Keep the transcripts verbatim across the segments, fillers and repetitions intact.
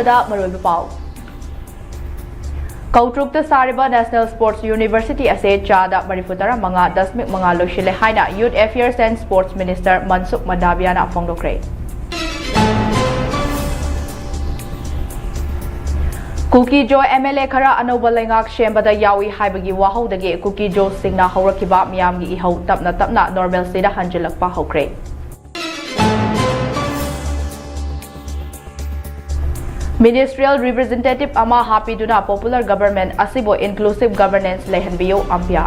ꯗ ꯃꯔꯨꯑꯣꯏꯕ ꯄꯥꯎ꯫ ꯀꯧꯇ꯭ꯔꯨꯛꯇ ꯁꯥꯔꯤꯕ National Sports University ꯑꯁꯤ ꯆꯥꯗ ꯃꯔꯤꯐꯨ ꯇꯔꯥ ꯃꯉꯥ ꯗꯁꯃꯤꯛ ꯃꯉꯥ ꯂꯣꯏꯁꯤꯜꯂꯦ ꯍꯥꯏꯅ Youth Affairs and Sports Minister ꯃꯟꯁꯨꯈ ꯃꯟꯗꯥꯕꯤꯌꯥꯅ ꯐꯣꯡꯗꯣꯛꯈ꯭ꯔꯦ꯫ ꯀꯨꯀꯤꯖꯣ MLA ꯈꯔ ꯑꯅꯧꯕ ꯂꯩꯉꯥꯛ ꯁꯦꯝꯕꯗ ꯌꯥꯎꯏ ꯍꯥꯏꯕꯒꯤ ꯋꯥꯍꯧꯗꯒꯤ ꯀꯨꯀꯤꯖꯣꯁꯤꯡꯅ ꯍꯧꯔꯛꯈꯤꯕ ꯃꯤꯌꯥꯝꯒꯤ ꯏꯍꯧ ꯇꯞꯅ ꯇꯞꯅ normalcyꯗ ꯍꯟꯖꯤꯜꯂꯛꯄ ꯍꯧꯈ꯭ꯔꯦ꯫ Ministerial representative ꯑꯃ ꯍꯥꯞꯄꯤꯗꯨꯅ popular government ꯑꯁꯤꯕꯨ inclusive governance ꯂꯩꯍꯟꯕꯤꯌꯨ, ꯑꯝꯄꯤꯌꯥ꯫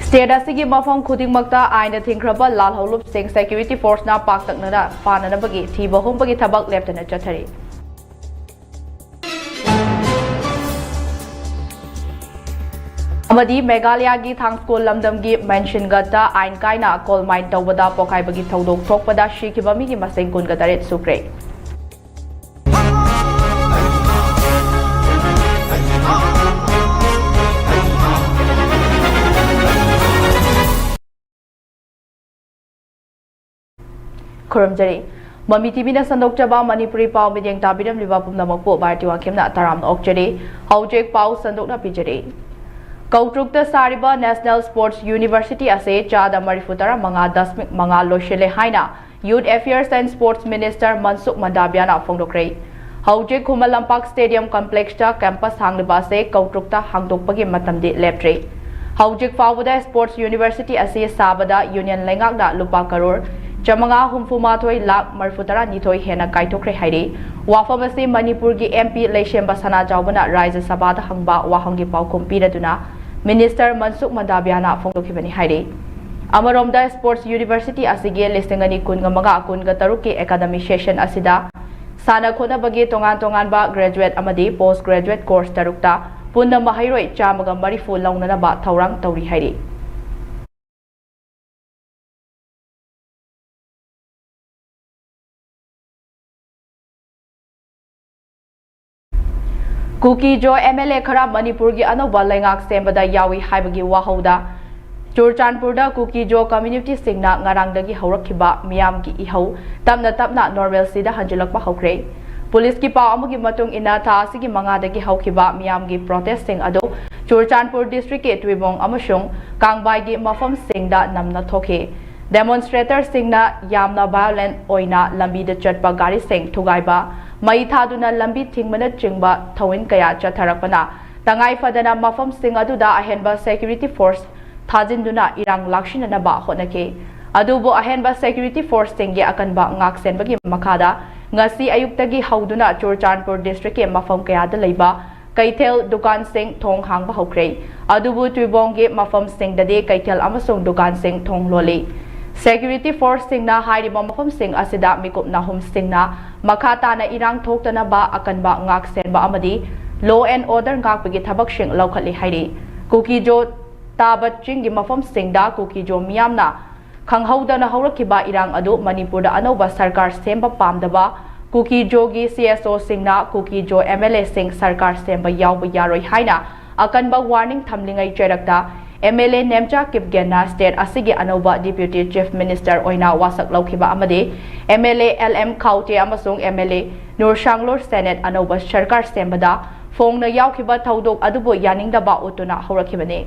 State ꯑꯁꯤꯒꯤ ꯃꯐꯝ ꯈꯨꯗꯤꯡꯃꯛꯇ ꯑꯥꯏꯟꯅ ꯊꯤꯡꯈ꯭ꯔꯕ ꯂꯥꯜꯍꯧꯂꯨꯞꯁꯤꯡ security forceꯅ ꯄꯥꯛꯇꯛꯅꯅ ꯐꯥꯅꯅꯕꯒꯤ ꯊꯤꯕ ꯍꯨꯝꯕꯒꯤ ꯊꯕꯛ ꯂꯦꯞꯇꯅ ꯆꯠꯊꯔꯤ꯫ ꯑꯃꯗꯤ ꯃꯦꯘꯥꯂꯌꯥꯒꯤ ꯊꯥꯡꯁꯀꯣꯜ ꯂꯝꯗꯝꯒꯤ ꯃꯦꯟꯁꯤꯟꯒꯠꯇ ꯑꯥꯏꯟ ꯀꯥꯏꯅ coal mine ꯇꯧꯕꯗ ꯄꯣꯈꯥꯏꯕꯒꯤ ꯊꯧꯗꯣꯛ ꯊꯣꯛꯄꯗ ꯁꯤꯈꯤꯕ ꯃꯤꯒꯤ ꯃꯁꯤꯡ ꯀꯨꯟꯒ ꯇꯔꯦꯠ ꯁꯨꯈ꯭ꯔꯦ꯫ ꯈꯨꯔꯨꯝꯖꯔꯤ꯫ ꯃꯃꯤ ꯇꯤꯚꯤꯅ ꯁꯟꯗꯣꯛꯆꯕ ꯃꯅꯤꯄꯨꯔꯤ ꯄꯥꯎ ꯃꯤꯠꯌꯦꯡ ꯇꯥꯕꯤꯔꯝꯂꯤꯕ ꯄꯨꯝꯅꯃꯛꯄꯨ ꯚꯥꯔꯇꯤ ꯋꯥꯡꯈꯦꯝꯅ ꯇꯔꯥꯝꯅ ꯑꯣꯛꯆꯔꯤ꯫ ꯍꯧꯖꯤꯛ ꯄꯥꯎ ꯁꯟꯗꯣꯛꯅ ꯄꯤꯖꯔꯤ꯫ ꯀꯧꯇ꯭ꯔꯨꯛꯇ ꯁꯥꯔꯤꯕ National Sports University ꯑꯁꯤ ꯆꯥꯗ ꯃꯔꯤꯐꯨ ꯇꯔꯥ ꯃꯉꯥ ꯗꯁꯃꯤꯛ ꯃꯉꯥ ꯂꯣꯏꯁꯤꯜꯂꯦ ꯍꯥꯏꯅ Youth Affairs and Sports Minister ꯃꯟꯁꯨꯈ ꯃꯟꯗꯥꯕꯤꯌꯥꯅ ꯐꯣꯡꯗꯣꯛꯈ꯭ꯔꯦ꯫ ꯍꯧꯖꯤꯛ ꯈꯨꯃꯟ ꯂꯝꯄꯥꯛ Stadium Complexꯇ campus ꯍꯥꯡꯂꯤꯕ ꯑꯁꯤ ꯀꯧꯇ꯭ꯔꯨꯛꯇ ꯍꯥꯡꯗꯣꯛꯄꯒꯤ ꯃꯇꯝꯗꯤ ꯂꯦꯞꯇ꯭ꯔꯤ꯫ ꯍꯧꯖꯤꯛ ꯐꯥꯎꯕꯗ Sports University ꯑꯁꯤ ꯁꯥꯕꯗ Union ꯂꯩꯉꯥꯛꯅ ꯂꯨꯄꯥ ꯀꯔꯣꯔ ꯆꯥꯃꯉꯥ ꯍꯨꯝꯐꯨ ꯃꯥꯊꯣꯏ ꯂꯥꯈ ꯃꯔꯤꯐꯨ ꯇꯔꯥ ꯅꯤꯊꯣꯏ ꯍꯦꯟꯅ ꯀꯥꯏꯊꯣꯛꯈ꯭ꯔꯦ ꯍꯥꯏꯔꯤ꯫ ꯋꯥꯐꯝ ꯑꯁꯤ ꯃꯅꯤꯄꯨꯔꯒꯤ MP ꯂꯩꯁꯦꯝꯕ ꯁꯅꯥꯖꯥꯎꯕꯅ ꯔꯥꯖ꯭ꯌ ꯁꯚꯥꯗ ꯍꯪꯕ ꯋꯥꯍꯪꯒꯤ ꯄꯥꯎꯈꯨꯝ ꯄꯤꯔꯗꯨꯅ Minister ꯃꯟꯁꯨꯈ ꯃꯟꯗꯥꯕꯤꯌꯥꯅ ꯐꯣꯡꯗꯣꯛꯈꯤꯕꯅꯤ ꯍꯥꯏꯔꯤ꯫ ꯑꯃꯔꯣꯝꯗ Sports University ꯑꯁꯤꯒꯤ ꯂꯤꯁꯤꯡ ꯑꯅꯤ ꯀꯨꯟꯒ ꯃꯉꯥ ꯀꯨꯟꯒ ꯇꯔꯨꯛꯀꯤ academic session ꯑꯁꯤꯗ ꯁꯥꯟꯅ ꯈꯣꯠꯅꯕꯒꯤ ꯇꯣꯉꯥꯟ ꯇꯣꯉꯥꯟꯕ graduate ꯑꯃꯗꯤ post graduate course ꯇꯔꯨꯛꯇ ꯄꯨꯟꯅ ꯃꯍꯩꯔꯣꯏ ꯆꯥꯝꯃꯒ ꯃꯔꯤꯐꯨ ꯂꯧꯅꯅꯕ ꯊꯧꯔꯥꯡ ꯇꯧꯔꯤ ꯍꯥꯏꯔꯤ꯫ ꯀꯨꯀꯤꯖꯣ MLA ꯈꯔ ꯃꯅꯤꯄꯨꯔꯒꯤ ꯑꯅꯧꯕ ꯂꯩꯉꯥꯛ ꯁꯦꯝꯕꯗ ꯌꯥꯎꯏ ꯍꯥꯏꯕꯒꯤ ꯋꯥꯍꯧꯗ ꯆꯨꯔꯆꯥꯟꯄꯨꯔꯗ ꯀꯨꯀꯤꯖꯣ ꯀꯝꯃ꯭ꯌꯨꯅꯤꯇꯤꯁꯤꯡꯅ ꯉꯔꯥꯡꯗꯒꯤ ꯍꯧꯔꯛꯈꯤꯕ ꯃꯤꯌꯥꯝꯒꯤ ꯏꯍꯧ ꯇꯞꯅ ꯇꯞꯅ ꯅꯣꯔꯃꯦꯜꯁꯤꯗ ꯍꯟꯖꯤꯜꯂꯛꯄ ꯍꯧꯈ꯭ꯔꯦ꯫ ꯄꯨꯂꯤꯁꯀꯤ ꯄꯥꯎ ꯑꯃꯒꯤ ꯃꯇꯨꯡ ꯏꯟꯅ, ꯊꯥ ꯑꯁꯤꯒꯤ ꯃꯉꯥꯗꯒꯤ ꯍꯧꯈꯤꯕ ꯃꯤꯌꯥꯝꯒꯤ ꯄ꯭ꯔꯣꯇꯦꯁꯁꯤꯡ ꯑꯗꯨ ꯆꯨꯔꯆꯥꯟꯄꯨꯔ ꯗꯤꯁꯇ꯭ꯔꯤꯛꯀꯤ ꯇꯨꯏꯕꯣꯡ ꯑꯃꯁꯨꯡ ꯀꯥꯡꯕꯥꯏꯒꯤ ꯃꯐꯝꯁꯤꯡꯗ ꯅꯝꯅ ꯊꯣꯛꯈꯤ꯫ ꯗꯦꯃꯣꯟꯁꯇ꯭ꯔꯦꯇꯔꯁꯤꯡꯅ ꯌꯥꯝꯅ ꯚꯥꯏꯑꯣꯂꯦꯟ ꯑꯣꯏꯅ ꯂꯝꯕꯤꯗ ꯆꯠꯄ ꯒꯥꯔꯤꯁꯤꯡ ꯊꯨꯒꯥꯏꯕ, ꯃꯩ ꯊꯥꯗꯨꯅ ꯂꯝꯕꯤ ꯊꯤꯡꯕꯅꯆꯤꯡꯕ ꯊꯧꯑꯣꯡ ꯀꯌꯥ ꯆꯠꯊꯔꯛꯄꯅ ꯇꯉꯥꯏ ꯐꯗꯅ ꯃꯐꯝꯁꯤꯡ ꯑꯗꯨꯗ ꯑꯍꯦꯟꯕ ꯁꯦꯀ꯭ꯌꯨꯔꯤꯇꯤ ꯐꯣꯔꯁ ꯊꯥꯖꯤꯟꯗꯨꯅ ꯏꯔꯥꯡ ꯂꯥꯛꯁꯤꯟꯅꯅꯕ ꯍꯣꯠꯅꯈꯤ꯫ ꯑꯗꯨꯕꯨ ꯑꯍꯦꯟꯕ ꯁꯦꯀ꯭ꯌꯨꯔꯤꯇꯤ ꯐꯣꯔꯁꯁꯤꯡꯒꯤ ꯑꯀꯟꯕ ꯉꯥꯛꯁꯦꯟꯕꯒꯤ ꯃꯈꯥꯗ ꯉꯁꯤ ꯑꯌꯨꯛꯇꯒꯤ ꯍꯧꯗꯨꯅ ꯆꯨꯔꯆꯥꯟꯄꯨꯔ ꯗꯤꯁꯇ꯭ꯔꯤꯛꯀꯤ ꯃꯐꯝ ꯀꯌꯥꯗ ꯂꯩꯕ ꯀꯩꯊꯦꯜ, ꯗꯨꯀꯥꯟꯁꯤꯡ ꯊꯣꯡ ꯍꯥꯡꯕ ꯍꯧꯈ꯭ꯔꯦ꯫ ꯑꯗꯨꯕꯨ ꯇꯨꯏꯕꯣꯡꯒꯤ ꯃꯐꯝꯁꯤꯡꯗꯗꯤ ꯀꯩꯊꯦꯜ ꯑꯃꯁꯨꯡ ꯗꯨꯀꯥꯟꯁꯤꯡ ꯊꯣꯡ ꯂꯣꯜꯂꯤ꯫ ꯁꯦꯀ꯭ꯌꯨꯔꯤꯇꯤ ꯐꯣꯔꯁꯁꯤꯡꯅ ꯍꯥꯏꯔꯤꯕ ꯃꯐꯝꯁꯤꯡ ꯑꯁꯤꯗ ꯃꯤꯀꯨꯞ ꯅꯥꯍꯨꯝꯁꯤꯡꯅ ꯃꯈꯥ ꯇꯥꯅ ꯏꯔꯥꯡ ꯊꯣꯛꯇꯅꯕ ꯑꯀꯟꯕ ꯉꯥꯛꯁꯦꯟꯕ ꯑꯃꯗꯤ law and order ꯉꯥꯛꯄꯒꯤ ꯊꯕꯛꯁꯤꯡ ꯂꯧꯈꯠꯂꯤ ꯍꯥꯏꯔꯤ꯫ ꯀꯨꯀꯤꯖꯣ ꯇꯥꯕ ꯆꯤꯡꯒꯤ ꯃꯐꯝꯁꯤꯡꯗ ꯀꯨꯀꯤꯖꯣ ꯃꯤꯌꯥꯝꯅ ꯈꯪꯍꯧꯗꯅ ꯍꯧꯔꯛꯈꯤꯕ ꯏꯔꯥꯡ ꯑꯗꯨ ꯃꯅꯤꯄꯨꯔꯗ ꯑꯅꯧꯕ ꯁꯔꯀꯥꯔ ꯁꯦꯝꯕ ꯄꯥꯝꯗꯕ ꯀꯨꯀꯤꯖꯣꯒꯤ CSOꯁꯤꯡꯅ ꯀꯨꯀꯤꯖꯣ MLAꯁꯤꯡ ꯁꯔꯀꯥꯔ ꯁꯦꯝꯕ ꯌꯥꯎꯕ ꯌꯥꯔꯣꯏ ꯍꯥꯏꯅ ꯑꯀꯟꯕ warning ꯊꯝꯂꯤꯉꯩ ꯆꯩꯔꯛꯇ MLA ꯅꯦꯝꯆꯥ ꯀꯤꯞꯒꯦꯟꯅ state ꯑꯁꯤꯒꯤ ꯑꯅꯧꯕ Deputy Chief Minister ꯑꯣꯏꯅ ꯋꯥꯁꯛ ꯂꯧꯈꯤꯕ ꯑꯃꯗꯤ MLA LM ꯈꯥꯎꯇꯦ ꯑꯃꯁꯨꯡ MLA ꯅꯨꯔꯁꯥꯡꯂꯣꯔ ꯁꯦꯅꯦꯠ ꯑꯅꯧꯕ ꯁꯔꯀꯥꯔ ꯁꯦꯝꯕꯗ ꯐꯣꯡꯅ ꯌꯥꯎꯈꯤꯕ ꯊꯧꯗꯣꯛ ꯑꯗꯨꯕꯨ ꯌꯥꯅꯤꯡꯗꯕ ꯎꯠꯇꯨꯅ ꯍꯧꯔꯛꯈꯤꯕꯅꯤ꯫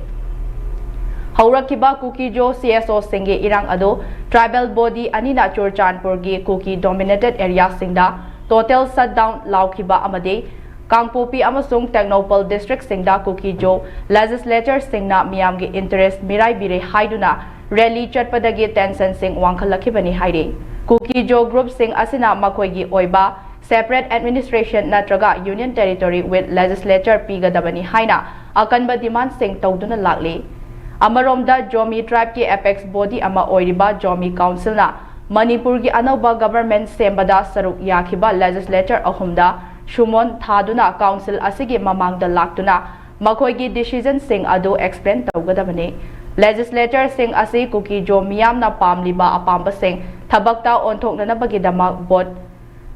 ꯍꯧꯔꯛꯈꯤꯕ ꯀꯨꯀꯤꯖꯣ CSOꯁꯤꯡꯒꯤ ꯏꯔꯥꯡ ꯑꯗꯨ tribal body ꯑꯅꯤꯅ ꯆꯨꯔꯆꯥꯟꯄꯨꯔꯒꯤ ꯀꯨꯀꯤ dominated areaꯁꯤꯡꯗ total shutdown ꯂꯥꯎꯈꯤꯕ ꯑꯃꯗꯤ ꯀꯥꯡꯄꯣꯛꯄꯤ ꯑꯃꯁꯨꯡ ꯇꯦꯡꯅꯧꯄꯜ districtꯁꯤꯡꯗ ꯀꯨꯀꯤꯖꯣ legislatureꯁꯤꯡꯅ ꯃꯤꯌꯥꯝꯒꯤ interest ꯃꯤꯔꯥꯏꯕꯤꯔꯦ ꯍꯥꯏꯗꯨꯅ rally ꯆꯠꯄꯗꯒꯤ tensionꯁꯤꯡ ꯋꯥꯡꯈꯠꯂꯛꯈꯤꯕꯅꯤ ꯍꯥꯏꯔꯤ꯫ ꯀꯨꯀꯤꯖꯣ groupꯁꯤꯡ ꯑꯁꯤꯅ ꯃꯈꯣꯏꯒꯤ ꯑꯣꯏꯕ separate administration ꯅꯠꯇ꯭ꯔꯒ union territory with legislature ꯄꯤꯒꯗꯕꯅꯤ ꯍꯥꯏꯅ ꯑꯀꯟꯕ demandꯁꯤꯡ ꯇꯧꯗꯨꯅ ꯂꯥꯛꯂꯤ꯫ ꯑꯃꯔꯣꯝꯗ ꯖꯣꯃꯤ tribeꯀꯤ apex body ꯑꯃ ꯑꯣꯏꯔꯤꯕ ꯖꯣꯃꯤ councilꯅ ꯃꯅꯤꯄꯨꯔꯒꯤ ꯑꯅꯧꯕ government ꯁꯦꯝꯕꯗ ꯁꯔꯨꯛ ꯌꯥꯈꯤꯕ legislature ꯑꯍꯨꯝꯗ summon ꯊꯥꯗꯨꯅ council ꯑꯁꯤꯒꯤ ꯃꯃꯥꯡꯗ ꯂꯥꯛꯇꯨꯅ ꯃꯈꯣꯏꯒꯤ decisionꯁꯤꯡ ꯑꯗꯨ explain ꯇꯧꯒꯗꯕꯅꯤ꯫ Legislatureꯁꯤꯡ ꯑꯁꯤ ꯀꯨꯀꯤꯖꯣ ꯃꯤꯌꯥꯝꯅ ꯄꯥꯝꯂꯤꯕ ꯑꯄꯥꯝꯕꯁꯤꯡ ꯊꯕꯛꯇ ꯑꯣꯟꯊꯣꯛꯅꯅꯕꯒꯤꯗꯃꯛ vote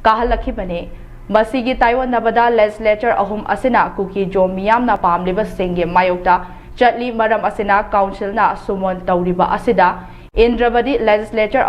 ꯀꯥꯍꯜꯂꯛꯈꯤꯕꯅꯤ꯫ ꯃꯁꯤꯒꯤ ꯇꯥꯏꯑꯣꯟꯅꯕꯗ legislature ꯑꯍꯨꯝ ꯑꯁꯤꯅ ꯀꯨꯀꯤꯖꯣ ꯃꯤꯌꯥꯝꯅ ꯄꯥꯝꯂꯤꯕꯁꯤꯡꯒꯤ ꯃꯥꯌꯣꯛꯇ ꯆꯠꯂꯤ꯫ ꯃꯔꯝ ꯑꯁꯤꯅ councilꯅ summon ꯇꯧꯔꯤꯕ ꯑꯁꯤꯗ ꯏꯟꯗ꯭ꯔꯕꯗꯤ legislature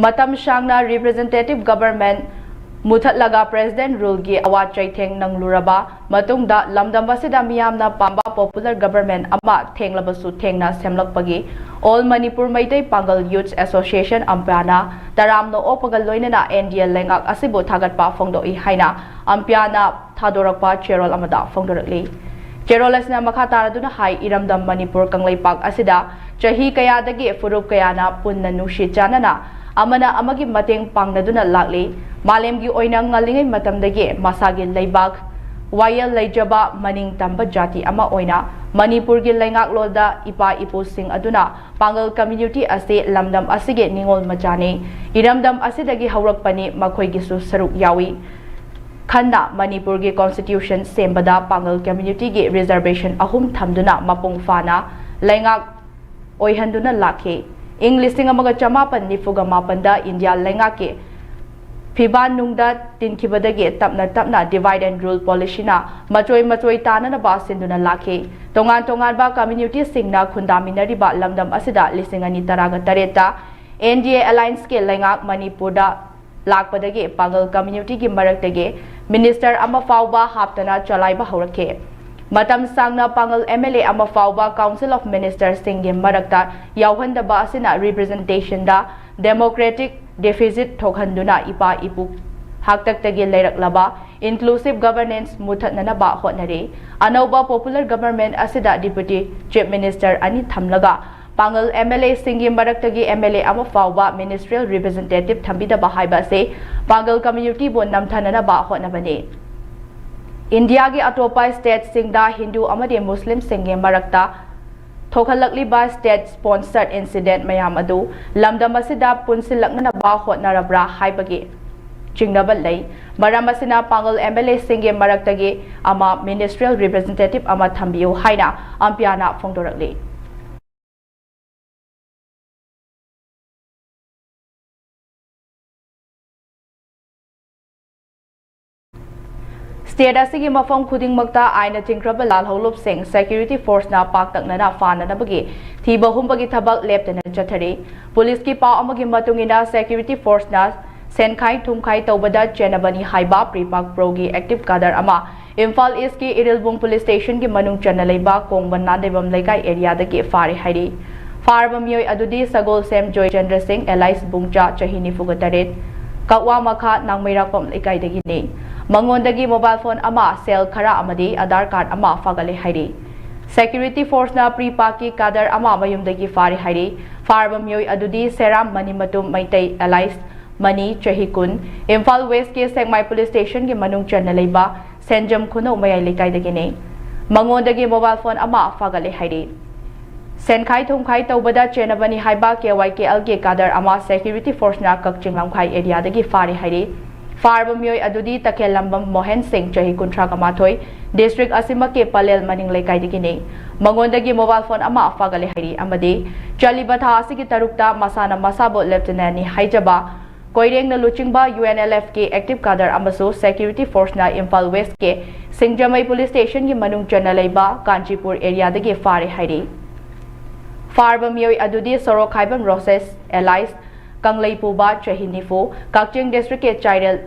ꯃꯇꯝ ꯁꯥꯡꯅ representative government ꯃꯨꯊꯠꯂꯒ president ruleꯒꯤ ꯑꯋꯥ ꯆꯩꯊꯦꯡ ꯅꯪꯂꯨꯔꯕ ꯃꯇꯨꯡꯗ ꯂꯝꯗꯝ ꯑꯁꯤꯗ ꯃꯤꯌꯥꯝꯅ ꯄꯥꯝꯕ popular government ꯑꯃ ꯊꯦꯡꯂꯕꯁꯨ ꯊꯦꯡꯅ ꯁꯦꯝꯂꯛꯄꯒꯤ All Manipur Meitei Pangal Youth Association, ꯑꯝꯄ꯭ꯌꯥꯅ ꯇꯔꯥꯝꯅ ꯑꯣꯛꯄꯒ ꯂꯣꯏꯅꯅ NDA ꯂꯩꯉꯥꯛ ꯑꯁꯤꯕꯨ ꯊꯥꯒꯠꯄ ꯐꯣꯡꯗꯣꯛꯏ ꯍꯥꯏꯅ ꯑꯝꯄ꯭ꯌꯥꯅ ꯊꯥꯗꯣꯔꯛꯄ ꯆꯦꯔꯣꯜ ꯑꯃꯗ ꯐꯣꯡꯗꯣꯔꯛꯂꯤ꯫ ꯆꯦꯔꯣꯜ ꯑꯁꯤꯅ ꯃꯈꯥ ꯇꯥꯔꯗꯨꯅ ꯍꯥꯏ, ꯏꯔꯝꯗꯝ ꯃꯅꯤꯄꯨꯔ ꯀꯪꯂꯩꯄꯥꯛ ꯑꯁꯤꯗ ꯆꯍꯤ ꯀꯌꯥꯗꯒꯤ ꯐꯨꯔꯨꯞ ꯀꯌꯥꯅ ꯄꯨꯟꯅ ꯅꯨꯡꯁꯤ ꯆꯥꯟꯅꯅ ꯑꯃꯅ ꯑꯃꯒꯤ ꯃꯇꯦꯡ ꯄꯥꯡꯅꯗꯨꯅ ꯂꯥꯛꯂꯤ꯫ ꯃꯥꯂꯦꯝꯒꯤ ꯑꯣꯏꯅ ꯉꯜꯂꯤꯉꯩ ꯃꯇꯝꯗꯒꯤ ꯃꯁꯥꯒꯤ ꯂꯩꯕꯥꯛ ꯋꯥꯌꯦꯜ ꯂꯩꯖꯕ ꯃꯅꯤꯡ ꯇꯝꯕ ꯖꯥꯇꯤ ꯑꯃ ꯑꯣꯏꯅ ꯃꯅꯤꯄꯨꯔꯒꯤ ꯂꯩꯉꯥꯛꯂꯣꯟꯗ ꯏꯄꯥ ꯏꯄꯨꯁꯤꯡ ꯑꯗꯨꯅ ꯄꯥꯡꯒꯜ community ꯑꯁꯤ ꯂꯝꯗꯝ ꯑꯁꯤꯒꯤ ꯅꯤꯉꯣꯜ ꯃꯆꯥꯅꯤ꯫ ꯏꯔꯝꯗꯝ ꯑꯁꯤꯗꯒꯤ ꯍꯧꯔꯛꯄꯅꯤ, ꯃꯈꯣꯏꯒꯤꯁꯨ ꯁꯔꯨꯛ ꯌꯥꯎꯏ꯫ ꯈꯟꯅ ꯃꯅꯤꯄꯨꯔꯒꯤ constitution ꯁꯦꯝꯕꯗ ꯄꯥꯡꯒꯜ communityꯒꯤ reservation ꯑꯍꯨꯝ ꯊꯝꯗꯨꯅ ꯃꯄꯨꯡ ꯐꯥꯅ ꯂꯩꯉꯥꯛ ꯑꯣꯏꯍꯟꯗꯨꯅ ꯂꯥꯛꯈꯤ꯫ ꯏꯪ ꯂꯤꯁꯤꯡ ꯑꯃꯒ ꯆꯃꯥꯄꯟ ꯅꯤꯐꯨꯒ ꯃꯥꯄꯟꯗ ꯏꯟꯗꯤꯌꯥ ꯂꯩꯉꯥꯛꯀꯤ ꯐꯤꯕꯥꯟꯅꯨꯡꯗ ꯇꯤꯟꯈꯤꯕꯗꯒꯤ ꯇꯞꯅ ꯇꯞꯅ divide and rule policyꯅ ꯃꯆꯣꯏ ꯃꯆꯣꯏ ꯇꯥꯅꯅꯕ ꯁꯤꯟꯗꯨꯅ ꯂꯥꯛꯈꯤ꯫ ꯇꯣꯉꯥꯟ ꯇꯣꯉꯥꯟꯕ communityꯁꯤꯡꯅ ꯈꯨꯟꯗꯥꯃꯤꯟꯅꯔꯤꯕ ꯂꯝꯗꯝ ꯑꯁꯤꯗ ꯂꯤꯁꯤꯡ ꯑꯅꯤ ꯇꯔꯥꯒ ꯇꯔꯦꯠꯇ NDA allianceꯀꯤ ꯂꯩꯉꯥꯛ ꯃꯅꯤꯄꯨꯔꯗ ꯂꯥꯛꯄꯗꯒꯤ ꯄꯥꯡꯒꯜ communityꯒꯤ ꯃꯔꯛꯇꯒꯤ minister ꯑꯃ ꯐꯥꯎꯕ ꯍꯥꯞꯇꯅ ꯆꯂꯥꯏꯕ ꯍꯧꯔꯛꯈꯤ꯫ ꯃꯇꯝ ꯁꯥꯡꯅ ꯄꯥꯡꯒꯜ MLA ꯑꯃ ꯐꯥꯎꯕ Council of Ministerꯁꯤꯡꯒꯤ ꯃꯔꯛꯇ ꯌꯥꯎꯍꯟꯗꯕ ꯑꯁꯤꯅ representationꯗ democratic deficit ꯊꯣꯛꯍꯟꯗꯨꯅ ꯏꯄꯥ ꯏꯄꯨ ꯍꯥꯛꯇꯛꯇꯒꯤ ꯂꯩꯔꯛꯂꯕ inclusive governance ꯃꯨꯊꯠꯅꯅꯕ ꯍꯣꯠꯅꯔꯤ꯫ ꯑꯅꯧꯕ popular government ꯑꯁꯤꯗ Deputy Chief Minister ꯑꯅꯤ ꯊꯝꯂꯒ ꯄꯥꯡꯒꯜ MLAꯁꯤꯡꯒꯤ ꯃꯔꯛꯇꯒꯤ MLA ꯑꯃ ꯐꯥꯎꯕ ministerial representative ꯊꯝꯕꯤꯗꯕ ꯍꯥꯏꯕ ꯑꯁꯤ ꯄꯥꯡꯒꯜ communityꯕꯨ ꯅꯝꯊꯅꯅꯕ ꯍꯣꯠꯅꯕꯅꯤ꯫ ꯏꯟꯗꯤꯌꯥꯒꯤ ꯑꯇꯣꯞꯄ stateꯁꯤꯡꯗ ꯍꯤꯟꯗꯨ ꯑꯃꯗꯤ ꯃꯨꯁꯂꯤꯝꯁꯤꯡꯒꯤ ꯃꯔꯛꯇ ꯊꯣꯛꯍꯜꯂꯛꯂꯤꯕ state sponsored incident ꯃꯌꯥꯝ ꯑꯗꯨ ꯂꯝꯗꯝ ꯑꯁꯤꯗ ꯄꯨꯟꯁꯤꯜꯂꯛꯅꯅꯕ ꯍꯣꯠꯅꯔꯕ꯭ꯔꯥ ꯍꯥꯏꯕꯒꯤ ꯆꯤꯡꯅꯕ ꯂꯩ꯫ ꯃꯔꯝ ꯑꯁꯤꯅ ꯄꯥꯡꯒꯜ M L A ꯁꯤꯡꯒꯤ ꯃꯔꯛꯇꯒꯤ ꯑꯃ Ministerial Representative ꯑꯃ ꯊꯝꯕꯤꯌꯨ ꯍꯥꯏꯅ ꯑꯝꯄꯤꯌꯥꯅ ꯐꯣꯡꯗꯣꯔꯛꯂꯤ꯫ State ꯑꯁꯤꯒꯤ ꯃꯐꯝ ꯈꯨꯗꯤꯡꯃꯛꯇ ꯑꯥꯏꯟꯅ ꯆꯤꯡꯈ꯭ꯔꯕ ꯂꯥꯜꯍꯧꯂꯨꯞꯁꯤꯡ security forceꯅ ꯄꯥꯛꯇꯛꯅꯅ ꯐꯥꯅꯅꯕꯒꯤ ꯊꯤꯕ ꯍꯨꯝꯕꯒꯤ ꯊꯕꯛ ꯂꯦꯞꯇꯅ ꯆꯠꯊꯔꯤ꯫ ꯄꯨꯂꯤꯁꯀꯤ ꯄꯥꯎ ꯑꯃꯒꯤ ꯃꯇꯨꯡ ꯏꯟꯅ, security forceꯅ ꯁꯦꯟꯈꯥꯏ ꯊꯨꯝꯈꯥꯏ ꯇꯧꯕꯗ ꯆꯦꯟꯅꯕꯅꯤ ꯍꯥꯏꯕ ꯄ꯭ꯔꯤꯄꯥꯛ ꯄ꯭ꯔꯣꯒꯤ active cadre ꯑꯃ ꯏꯝꯐꯥꯜ Eastꯀꯤ ꯏꯔꯤꯜꯕꯨꯡ police stationꯒꯤ ꯃꯅꯨꯡ ꯆꯟꯅ ꯂꯩꯕ ꯀꯣꯡꯕ ꯅꯥꯗꯩꯕꯝ ꯂꯩꯀꯥꯏ areaꯗꯒꯤ ꯐꯥꯔꯦ ꯍꯥꯏꯔꯤ꯫ ꯐꯥꯔꯕ ꯃꯤꯑꯣꯏ ꯑꯗꯨꯗꯤ ꯁꯒꯣꯜꯁꯦꯝ ꯖꯣꯏꯆꯟꯗ꯭ꯔ ꯁꯤꯡ alias ꯕꯨꯡꯆꯥ, ꯆꯍꯤ ꯅꯤꯐꯨꯒ ꯇꯔꯦꯠ, ꯀꯛꯋꯥ ꯃꯈꯥ ꯅꯥꯡꯃꯩꯔꯥꯛꯄꯝ ꯂꯩꯀꯥꯏꯗꯒꯤꯅꯤ꯫ ꯃꯉꯣꯟꯗꯒꯤ mobile phone ꯑꯃ, cell ꯈꯔ ꯑꯃꯗꯤ Aadhaar card ꯑꯃ ꯐꯥꯒꯠꯂꯦ ꯍꯥꯏꯔꯤ꯫ Security forceꯅ ꯄ꯭ꯔꯤꯄꯥꯛꯀꯤ cadre ꯑꯃ ꯃꯌꯨꯝꯗꯒꯤ ꯐꯥꯔꯦ ꯍꯥꯏꯔꯤ꯫ ꯐꯥꯔꯕ ꯃꯤꯑꯣꯏ ꯑꯗꯨꯗꯤ ꯁꯦꯔꯥꯝ ꯃꯅꯤꯃꯇꯨꯝ ꯃꯩꯇꯩ alias ꯃꯅꯤ, ꯆꯍꯤ ꯀꯨꯟ, ꯏꯝꯐꯥꯜ Westꯀꯤ ꯁꯦꯛꯃꯥꯏ police stationꯒꯤ ꯃꯅꯨꯡ ꯆꯟꯅ ꯂꯩꯕ ꯁꯦꯟꯖꯝ ꯈꯨꯅꯧ ꯃꯌꯥꯏ ꯂꯩꯀꯥꯏꯗꯒꯤꯅꯤ꯫ ꯃꯉꯣꯟꯗꯒꯤ mobile phone ꯑꯃ ꯐꯥꯒꯠꯂꯦ ꯍꯥꯏꯔꯤ꯫ ꯁꯦꯟꯈꯥꯏ ꯊꯨꯝꯈꯥꯏ ꯇꯧꯕꯗ ꯆꯦꯟꯅꯕꯅꯤ ꯍꯥꯏꯕ KYKLꯒꯤ cadre ꯑꯃ security forceꯅ ꯀꯛꯆꯤꯡ ꯂꯝꯈꯥꯏ areaꯗꯒꯤ ꯐꯥꯔꯦ ꯍꯥꯏꯔꯤ꯫ ꯐꯥꯔꯕ ꯃꯤꯑꯣꯏ ꯑꯗꯨꯗꯤ ꯇꯈꯦꯜꯂꯝꯕꯝ ꯃꯣꯍꯦꯟ ꯁꯤꯡ, ꯆꯍꯤ ꯀꯨꯟꯊ꯭ꯔꯥꯒ ꯃꯥꯊꯣꯏ, district ꯑꯁꯤꯃꯛꯀꯤ ꯄꯂꯦꯜ ꯃꯅꯤꯡ ꯂꯩꯀꯥꯏꯗꯒꯤꯅꯤ꯫ ꯃꯉꯣꯟꯗꯒꯤ mobile phone ꯑꯃ ꯐꯥꯒꯠꯂꯦ ꯍꯥꯏꯔꯤ ꯑꯃꯗꯤ ꯆꯠꯂꯤꯕ ꯊꯥ ꯑꯁꯤꯒꯤ ꯇꯔꯨꯛꯇ ꯃꯁꯥꯅ ꯃꯁꯥꯕꯨ lieutenantꯅꯤ ꯍꯥꯏꯖꯕ ꯀꯣꯏꯔꯦꯡꯅ ꯂꯨꯆꯤꯡꯕ UNLFꯀꯤ active cadre ꯑꯃꯁꯨ security forceꯅ ꯏꯝꯐꯥꯜ Westꯀꯤ ꯁꯤꯡꯖꯃꯩ police stationꯒꯤ ꯃꯅꯨꯡ ꯆꯟꯅ ꯂꯩꯕ ꯀꯥꯟꯆꯤꯄꯨꯔ areaꯗꯒꯤ ꯐꯥꯔꯦ ꯍꯥꯏꯔꯤ꯫ ꯐꯥꯔꯕ ꯃꯤꯑꯣꯏ ꯑꯗꯨꯗꯤ ꯁꯣꯔꯣꯛꯈꯥꯏꯕꯝ ꯔꯣꯁꯦꯁ alias ꯀꯪꯂꯩꯄꯨꯕ, ꯆꯍꯤ ꯅꯤꯐꯨ, ꯀꯛꯆꯤꯡ districtꯀꯤ ꯆꯥꯏꯔꯦꯜ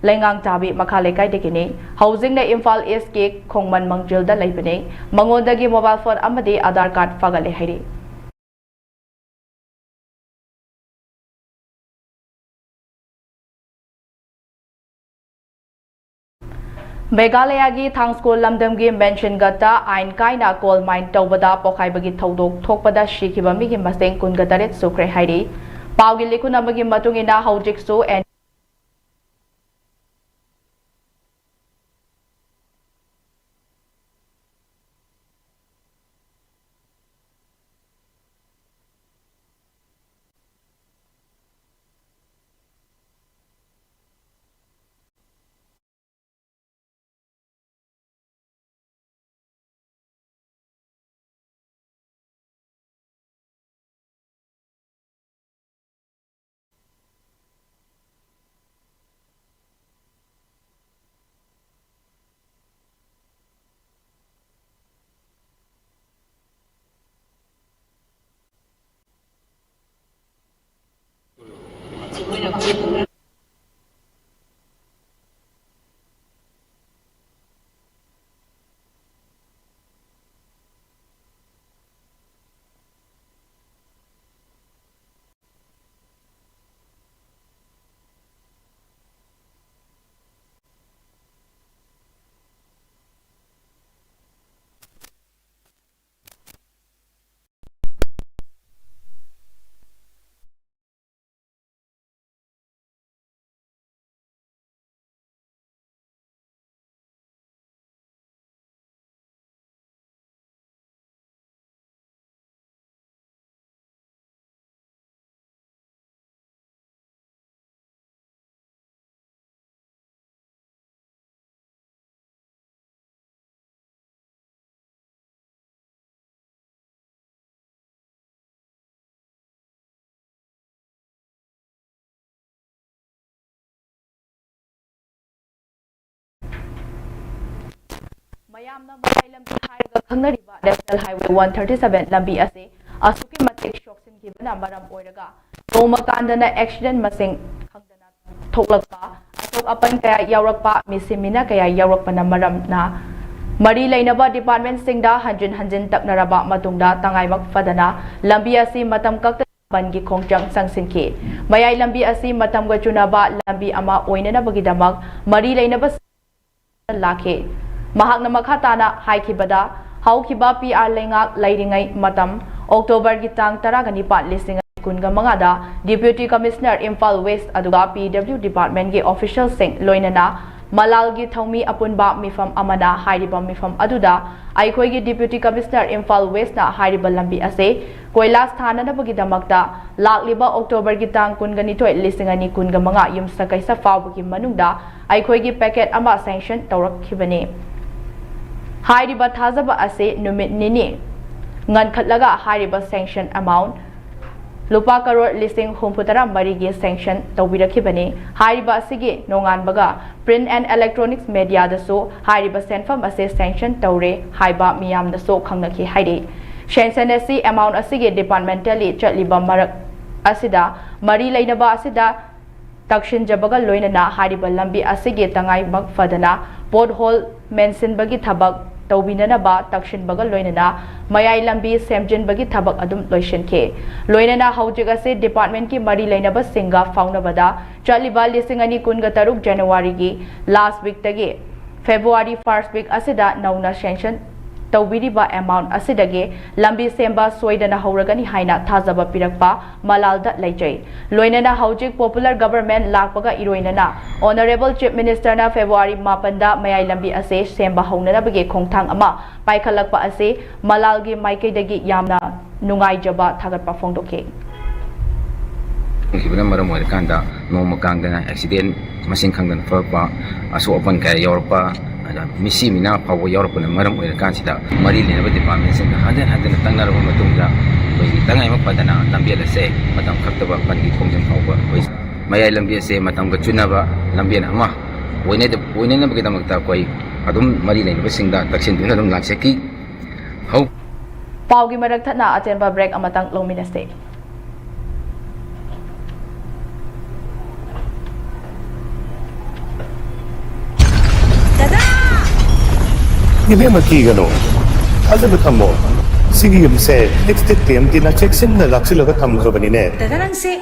ꯂꯩꯉꯥꯡꯇꯥꯕꯤ ꯃꯈꯥ ꯂꯩꯀꯥꯏꯗꯒꯤꯅꯤ꯫ ꯍꯧꯖꯤꯛꯅ ꯏꯝꯐꯥꯜ Eastꯀꯤ ꯈꯣꯡꯃꯟ ꯃꯪꯖꯤꯜꯗ ꯂꯩꯕꯅꯤ꯫ ꯃꯉꯣꯟꯗꯒꯤ mobile phone ꯑꯃꯗꯤ Aadhaar card ꯐꯥꯒꯠꯂꯦ ꯍꯥꯏꯔꯤ꯫ ꯃꯦꯘꯥꯂꯌꯥꯒꯤ ꯊꯥꯡꯁꯀꯣꯜ ꯂꯝꯗꯝꯒꯤ ꯃꯦꯟꯁꯤꯟꯒꯠꯇ ꯑꯥꯏꯟ ꯀꯥꯏꯅ coal mine ꯇꯧꯕꯗ ꯄꯣꯈꯥꯏꯕꯒꯤ ꯊꯧꯗꯣꯛ ꯊꯣꯛꯄꯗ ꯁꯤꯈꯤꯕ ꯃꯤꯒꯤ ꯃꯁꯤꯡ ꯀꯨꯟꯒ ꯇꯔꯦꯠ ꯁꯨꯈ꯭ꯔꯦ ꯍꯥꯏꯔꯤ꯫ ꯄꯥꯎꯒꯤ ꯂꯤꯈꯨꯟ ꯑꯃꯒꯤ ꯃꯇꯨꯡ ꯏꯟꯅ, ꯍꯧꯖꯤꯛꯁꯨ ꯑꯦꯟ ꯃꯌꯥꯝꯅ ꯃꯌꯥꯏ ꯂꯝꯕꯤ ꯍꯥꯏꯔꯒ ꯈꯪꯅꯔꯤꯕ National Highway one thirty seven ꯂꯝꯕꯤ ꯑꯁꯤ ꯑꯁꯨꯛꯀꯤ ꯃꯇꯤꯛ ꯁꯣꯛꯆꯤꯟꯈꯤꯕꯅ ꯃꯔꯝ ꯑꯣꯏꯔꯒ ꯅꯣꯡꯃ ꯀꯥꯟꯗꯅ accident ꯃꯁꯤꯡ ꯈꯪꯗꯅ ꯊꯣꯛꯂꯛꯄ, ꯑꯁꯣꯛ ꯑꯄꯟ ꯀꯌꯥ ꯌꯥꯎꯔꯛꯄ, ꯃꯤꯁꯤ ꯃꯤꯅ ꯀꯌꯥ ꯌꯥꯎꯔꯛꯄꯅ ꯃꯔꯝꯅ ꯃꯔꯤ ꯂꯩꯅꯕ departmentꯁꯤꯡꯗ ꯍꯟꯖꯤꯟ ꯍꯟꯖꯤꯟ ꯇꯛꯅꯔꯕ ꯃꯇꯨꯡꯗ ꯇꯉꯥꯏꯃꯛ ꯐꯗꯅ ꯂꯝꯕꯤ ꯑꯁꯤ ꯃꯇꯝ ꯀꯛꯇꯅ ꯕꯟꯒꯤ ꯈꯣꯡꯖꯪ ꯆꯪꯁꯤꯟꯈꯤ꯫ ꯃꯌꯥꯏ ꯂꯝꯕꯤ ꯑꯁꯤ ꯃꯇꯝꯒ ꯆꯨꯅꯕ ꯂꯝꯕꯤ ꯑꯃ ꯑꯣꯏꯅꯅꯕꯒꯤꯗꯃꯛ ꯃꯔꯤ ꯂꯩꯅꯕ ꯂꯥꯛꯈꯤ꯫ ꯃꯍꯥꯛꯅ ꯃꯈꯥ ꯇꯥꯅ ꯍꯥꯏꯈꯤꯕꯗ, ꯍꯧꯈꯤꯕ P R ꯂꯩꯉꯥꯛ ꯂꯩꯔꯤꯉꯩ ꯃꯇꯝ, Octoberꯒꯤ ꯇꯥꯡ ꯇꯔꯥꯒ ꯅꯤꯄꯥꯟ, ꯂꯤꯁꯤꯡ ꯑꯅꯤ ꯀꯨꯟꯒ ꯃꯉꯥꯗ Deputy Commissioner ꯏꯝꯐꯥꯜ West ꯑꯗꯨꯒ P W Departmentꯀꯤ officialꯁꯤꯡ ꯂꯣꯏꯅꯅ ꯃꯂꯥꯜꯒꯤ ꯊꯧꯃꯤ ꯑꯄꯨꯟꯕ ꯃꯤꯐꯝ ꯑꯃꯅ ꯍꯥꯏꯔꯤꯕ ꯃꯤꯐꯝ ꯑꯗꯨꯗ ꯑꯩꯈꯣꯏꯒꯤ Deputy Commissioner ꯏꯝꯐꯥꯜ Westꯅ ꯍꯥꯏꯔꯤꯕ ꯂꯝꯕꯤ ꯑꯁꯤ ꯀꯣꯏꯂꯥꯁ ꯊꯥꯅꯅꯕꯒꯤꯗꯃꯛꯇ ꯂꯥꯛꯂꯤꯕ Octoberꯒꯤ ꯇꯥꯡ ꯀꯨꯟꯒ ꯅꯤꯊꯣꯏ, ꯂꯤꯁꯤꯡ ꯑꯅꯤ ꯀꯨꯟꯒ ꯃꯉꯥ ꯌꯨꯝꯁꯀꯩꯁ ꯐꯥꯎꯕꯒꯤ ꯃꯅꯨꯡꯗ ꯑꯩꯈꯣꯏꯒꯤ package ꯑꯃ sanction ꯇꯧꯔꯛꯈꯤꯕꯅꯤ꯫ ꯍꯥꯏꯔꯤꯕ ꯊꯥꯖꯕ ꯑꯁꯤ ꯅꯨꯃꯤꯠ ꯅꯤꯅꯤ ꯉꯟꯈꯠꯂꯒ ꯍꯥꯏꯔꯤꯕ sanction amount ꯂꯨꯄꯥ ꯀꯔꯣꯔ ꯂꯤꯁꯤꯡ ꯍꯨꯝꯐꯨ ꯇꯔꯥ ꯃꯔꯤꯒꯤ sanction ꯇꯧꯕꯤꯔꯛꯈꯤꯕꯅꯤ꯫ ꯍꯥꯏꯔꯤꯕ ꯑꯁꯤꯒꯤ ꯅꯣꯡꯉꯥꯟꯕꯒ print and electronics mediaꯗꯁꯨ ꯍꯥꯏꯔꯤꯕ ꯁꯦꯟꯐꯝ ꯑꯁꯤ sanction ꯇꯧꯔꯦ ꯍꯥꯏꯕ ꯃꯤꯌꯥꯝꯅꯁꯨ ꯈꯪꯅꯈꯤ ꯍꯥꯏꯔꯤ꯫ Sanction ꯑꯁꯤ amount ꯑꯁꯤꯒꯤ departmentally ꯆꯠꯂꯤꯕ ꯃꯔꯛ ꯑꯁꯤꯗ ꯃꯔꯤ ꯂꯩꯅꯕ ꯑꯁꯤꯗ ꯇꯛꯁꯤꯟꯖꯕꯒ ꯂꯣꯏꯅꯅ ꯍꯥꯏꯔꯤꯕ ꯂꯝꯕꯤ ꯑꯁꯤꯒꯤ ꯇꯉꯥꯏꯃꯛ ꯐꯗꯅ pothole ꯃꯦꯟꯁꯤꯟꯕꯒꯤ ꯊꯕꯛ ꯇꯧꯕꯤꯅꯅꯕ ꯇꯛꯁꯤꯟꯕꯒ ꯂꯣꯏꯅꯅ ꯃꯌꯥꯏ ꯂꯝꯕꯤ ꯁꯦꯝꯖꯤꯟꯕꯒꯤ ꯊꯕꯛ ꯑꯗꯨꯝ ꯂꯣꯏꯁꯤꯟꯈꯤ꯫ ꯂꯣꯏꯅꯅ ꯍꯧꯖꯤꯛ ꯑꯁꯤ department ꯀꯤ ꯃꯔꯤ ꯂꯩꯅꯕꯁꯤꯡꯒ ꯐꯥꯎꯅꯕꯗ ꯆꯠꯂꯤꯕ ꯂꯤꯁꯤꯡ ꯑꯅꯤ ꯀꯨꯟꯒ ꯇꯔꯨꯛ January ꯒꯤ last week ꯇꯒꯤ February first week ꯑꯁꯤꯗ ꯅꯧꯅ sanction ꯇꯧꯕꯤꯔꯤꯕ amount ꯑꯁꯤꯗꯒꯤ ꯂꯝꯕꯤ ꯁꯦꯝꯕ ꯁꯣꯏꯗꯅ ꯍꯧꯔꯒꯅꯤ ꯍꯥꯏꯅ ꯊꯥꯖꯕ ꯄꯤꯔꯛꯄ ꯃꯂꯥꯜꯗ ꯂꯩꯖꯩ꯫ ꯂꯣꯏꯅꯅ ꯍꯧꯖꯤꯛ popular government ꯂꯥꯛꯄꯒ ꯏꯔꯣꯏꯅꯅ Honourable Chief Minister ꯅ February ꯃꯥꯄꯟꯗ ꯃꯌꯥꯏ ꯂꯝꯕꯤ ꯑꯁꯤ ꯁꯦꯝꯕ ꯍꯧꯅꯅꯕꯒꯤ ꯈꯣꯡꯊꯥꯡ ꯑꯃ ꯄꯥꯏꯈꯠꯂꯛꯄ ꯑꯁꯤ ꯃꯂꯥꯜꯒꯤ ꯃꯥꯏꯀꯩꯗꯒꯤ ꯌꯥꯝꯅ ꯅꯨꯡꯉꯥꯏꯖꯕ ꯊꯥꯒꯠꯄ ꯐꯣꯡꯗꯣꯛꯈꯤ꯫ ꯈꯤꯕꯅ ꯃꯔꯝ ꯑꯣꯏꯔꯀꯥꯟꯗ ꯅꯣꯡꯃ ꯀꯥꯡꯗꯅ accident ꯃꯁꯤꯡ ꯈꯪꯗꯅ ꯊꯣꯛꯂꯛꯄ, ꯑꯁꯣꯛ ꯑꯄꯟ ꯀꯌꯥ ꯌꯥꯎꯔꯛꯄ, ꯑꯗ ꯃꯤꯁꯤ ꯃꯤꯅꯥ ꯐꯥꯎꯕ ꯌꯥꯎꯔꯛꯄꯅ ꯃꯔꯝ ꯑꯣꯏꯔꯀꯥꯟꯁꯤꯗ ꯃꯔꯤ ꯂꯩꯅꯕ department ꯁꯤꯡꯗ ꯍꯟꯖꯤꯟ ꯍꯟꯖꯤꯟꯅ ꯇꯛꯅꯔꯕ ꯃꯇꯨꯡꯗ ꯑꯩꯈꯣꯏꯒꯤ ꯇꯉꯥꯏꯃꯛ ꯐꯗꯅ ꯂꯝꯕꯦꯜ ꯑꯁꯦ ꯃꯇꯝ ꯈꯛꯇꯕ ꯄꯟꯒꯤ ꯈꯣꯡꯖꯪ ꯐꯥꯎꯕ ꯑꯩꯈꯣꯏ ꯃꯌꯥꯏ ꯂꯝꯕꯤ ꯑꯁꯦ ꯃꯇꯝꯒ ꯆꯨꯅꯕ ꯂꯝꯕꯦꯜ ꯑꯃ ꯑꯣꯏꯅꯗ-, ꯑꯣꯏꯅꯅꯕꯒꯤꯗꯃꯛꯇ ꯑꯩꯈꯣꯏ ꯑꯗꯨꯝ ꯃꯔꯤ ꯂꯩꯅꯕꯁꯤꯡꯗ ꯇꯛꯁꯤꯟꯗꯨꯅ ꯑꯗꯨꯝ ꯂꯥꯛꯆꯈꯤ꯫ ꯍꯧ- ꯄꯥꯎꯒꯤ ꯃꯔꯛ ꯊꯠꯅ ꯑꯇꯦꯟꯕ break ꯑꯃꯇꯪ ꯂꯧꯃꯤꯟꯅꯁꯦ꯫ ꯏꯕꯦꯝꯃ, ꯀꯤꯒꯅꯨ, ꯊꯥꯖꯕ ꯊꯝꯃꯣ꯫ ꯁꯤꯒꯤ ꯌꯨꯝꯁꯦ ꯑꯦꯛꯁꯇꯦꯛ ꯇꯤ ꯑꯦꯝ ꯇꯤꯅ ꯆꯦꯛꯁꯤꯟꯅ ꯂꯥꯛꯁꯤꯜꯂꯒ ꯊꯝꯈ꯭ꯔꯕꯅꯤꯅꯦ꯫ ꯗꯥꯗꯥ, ꯅꯪꯁꯦ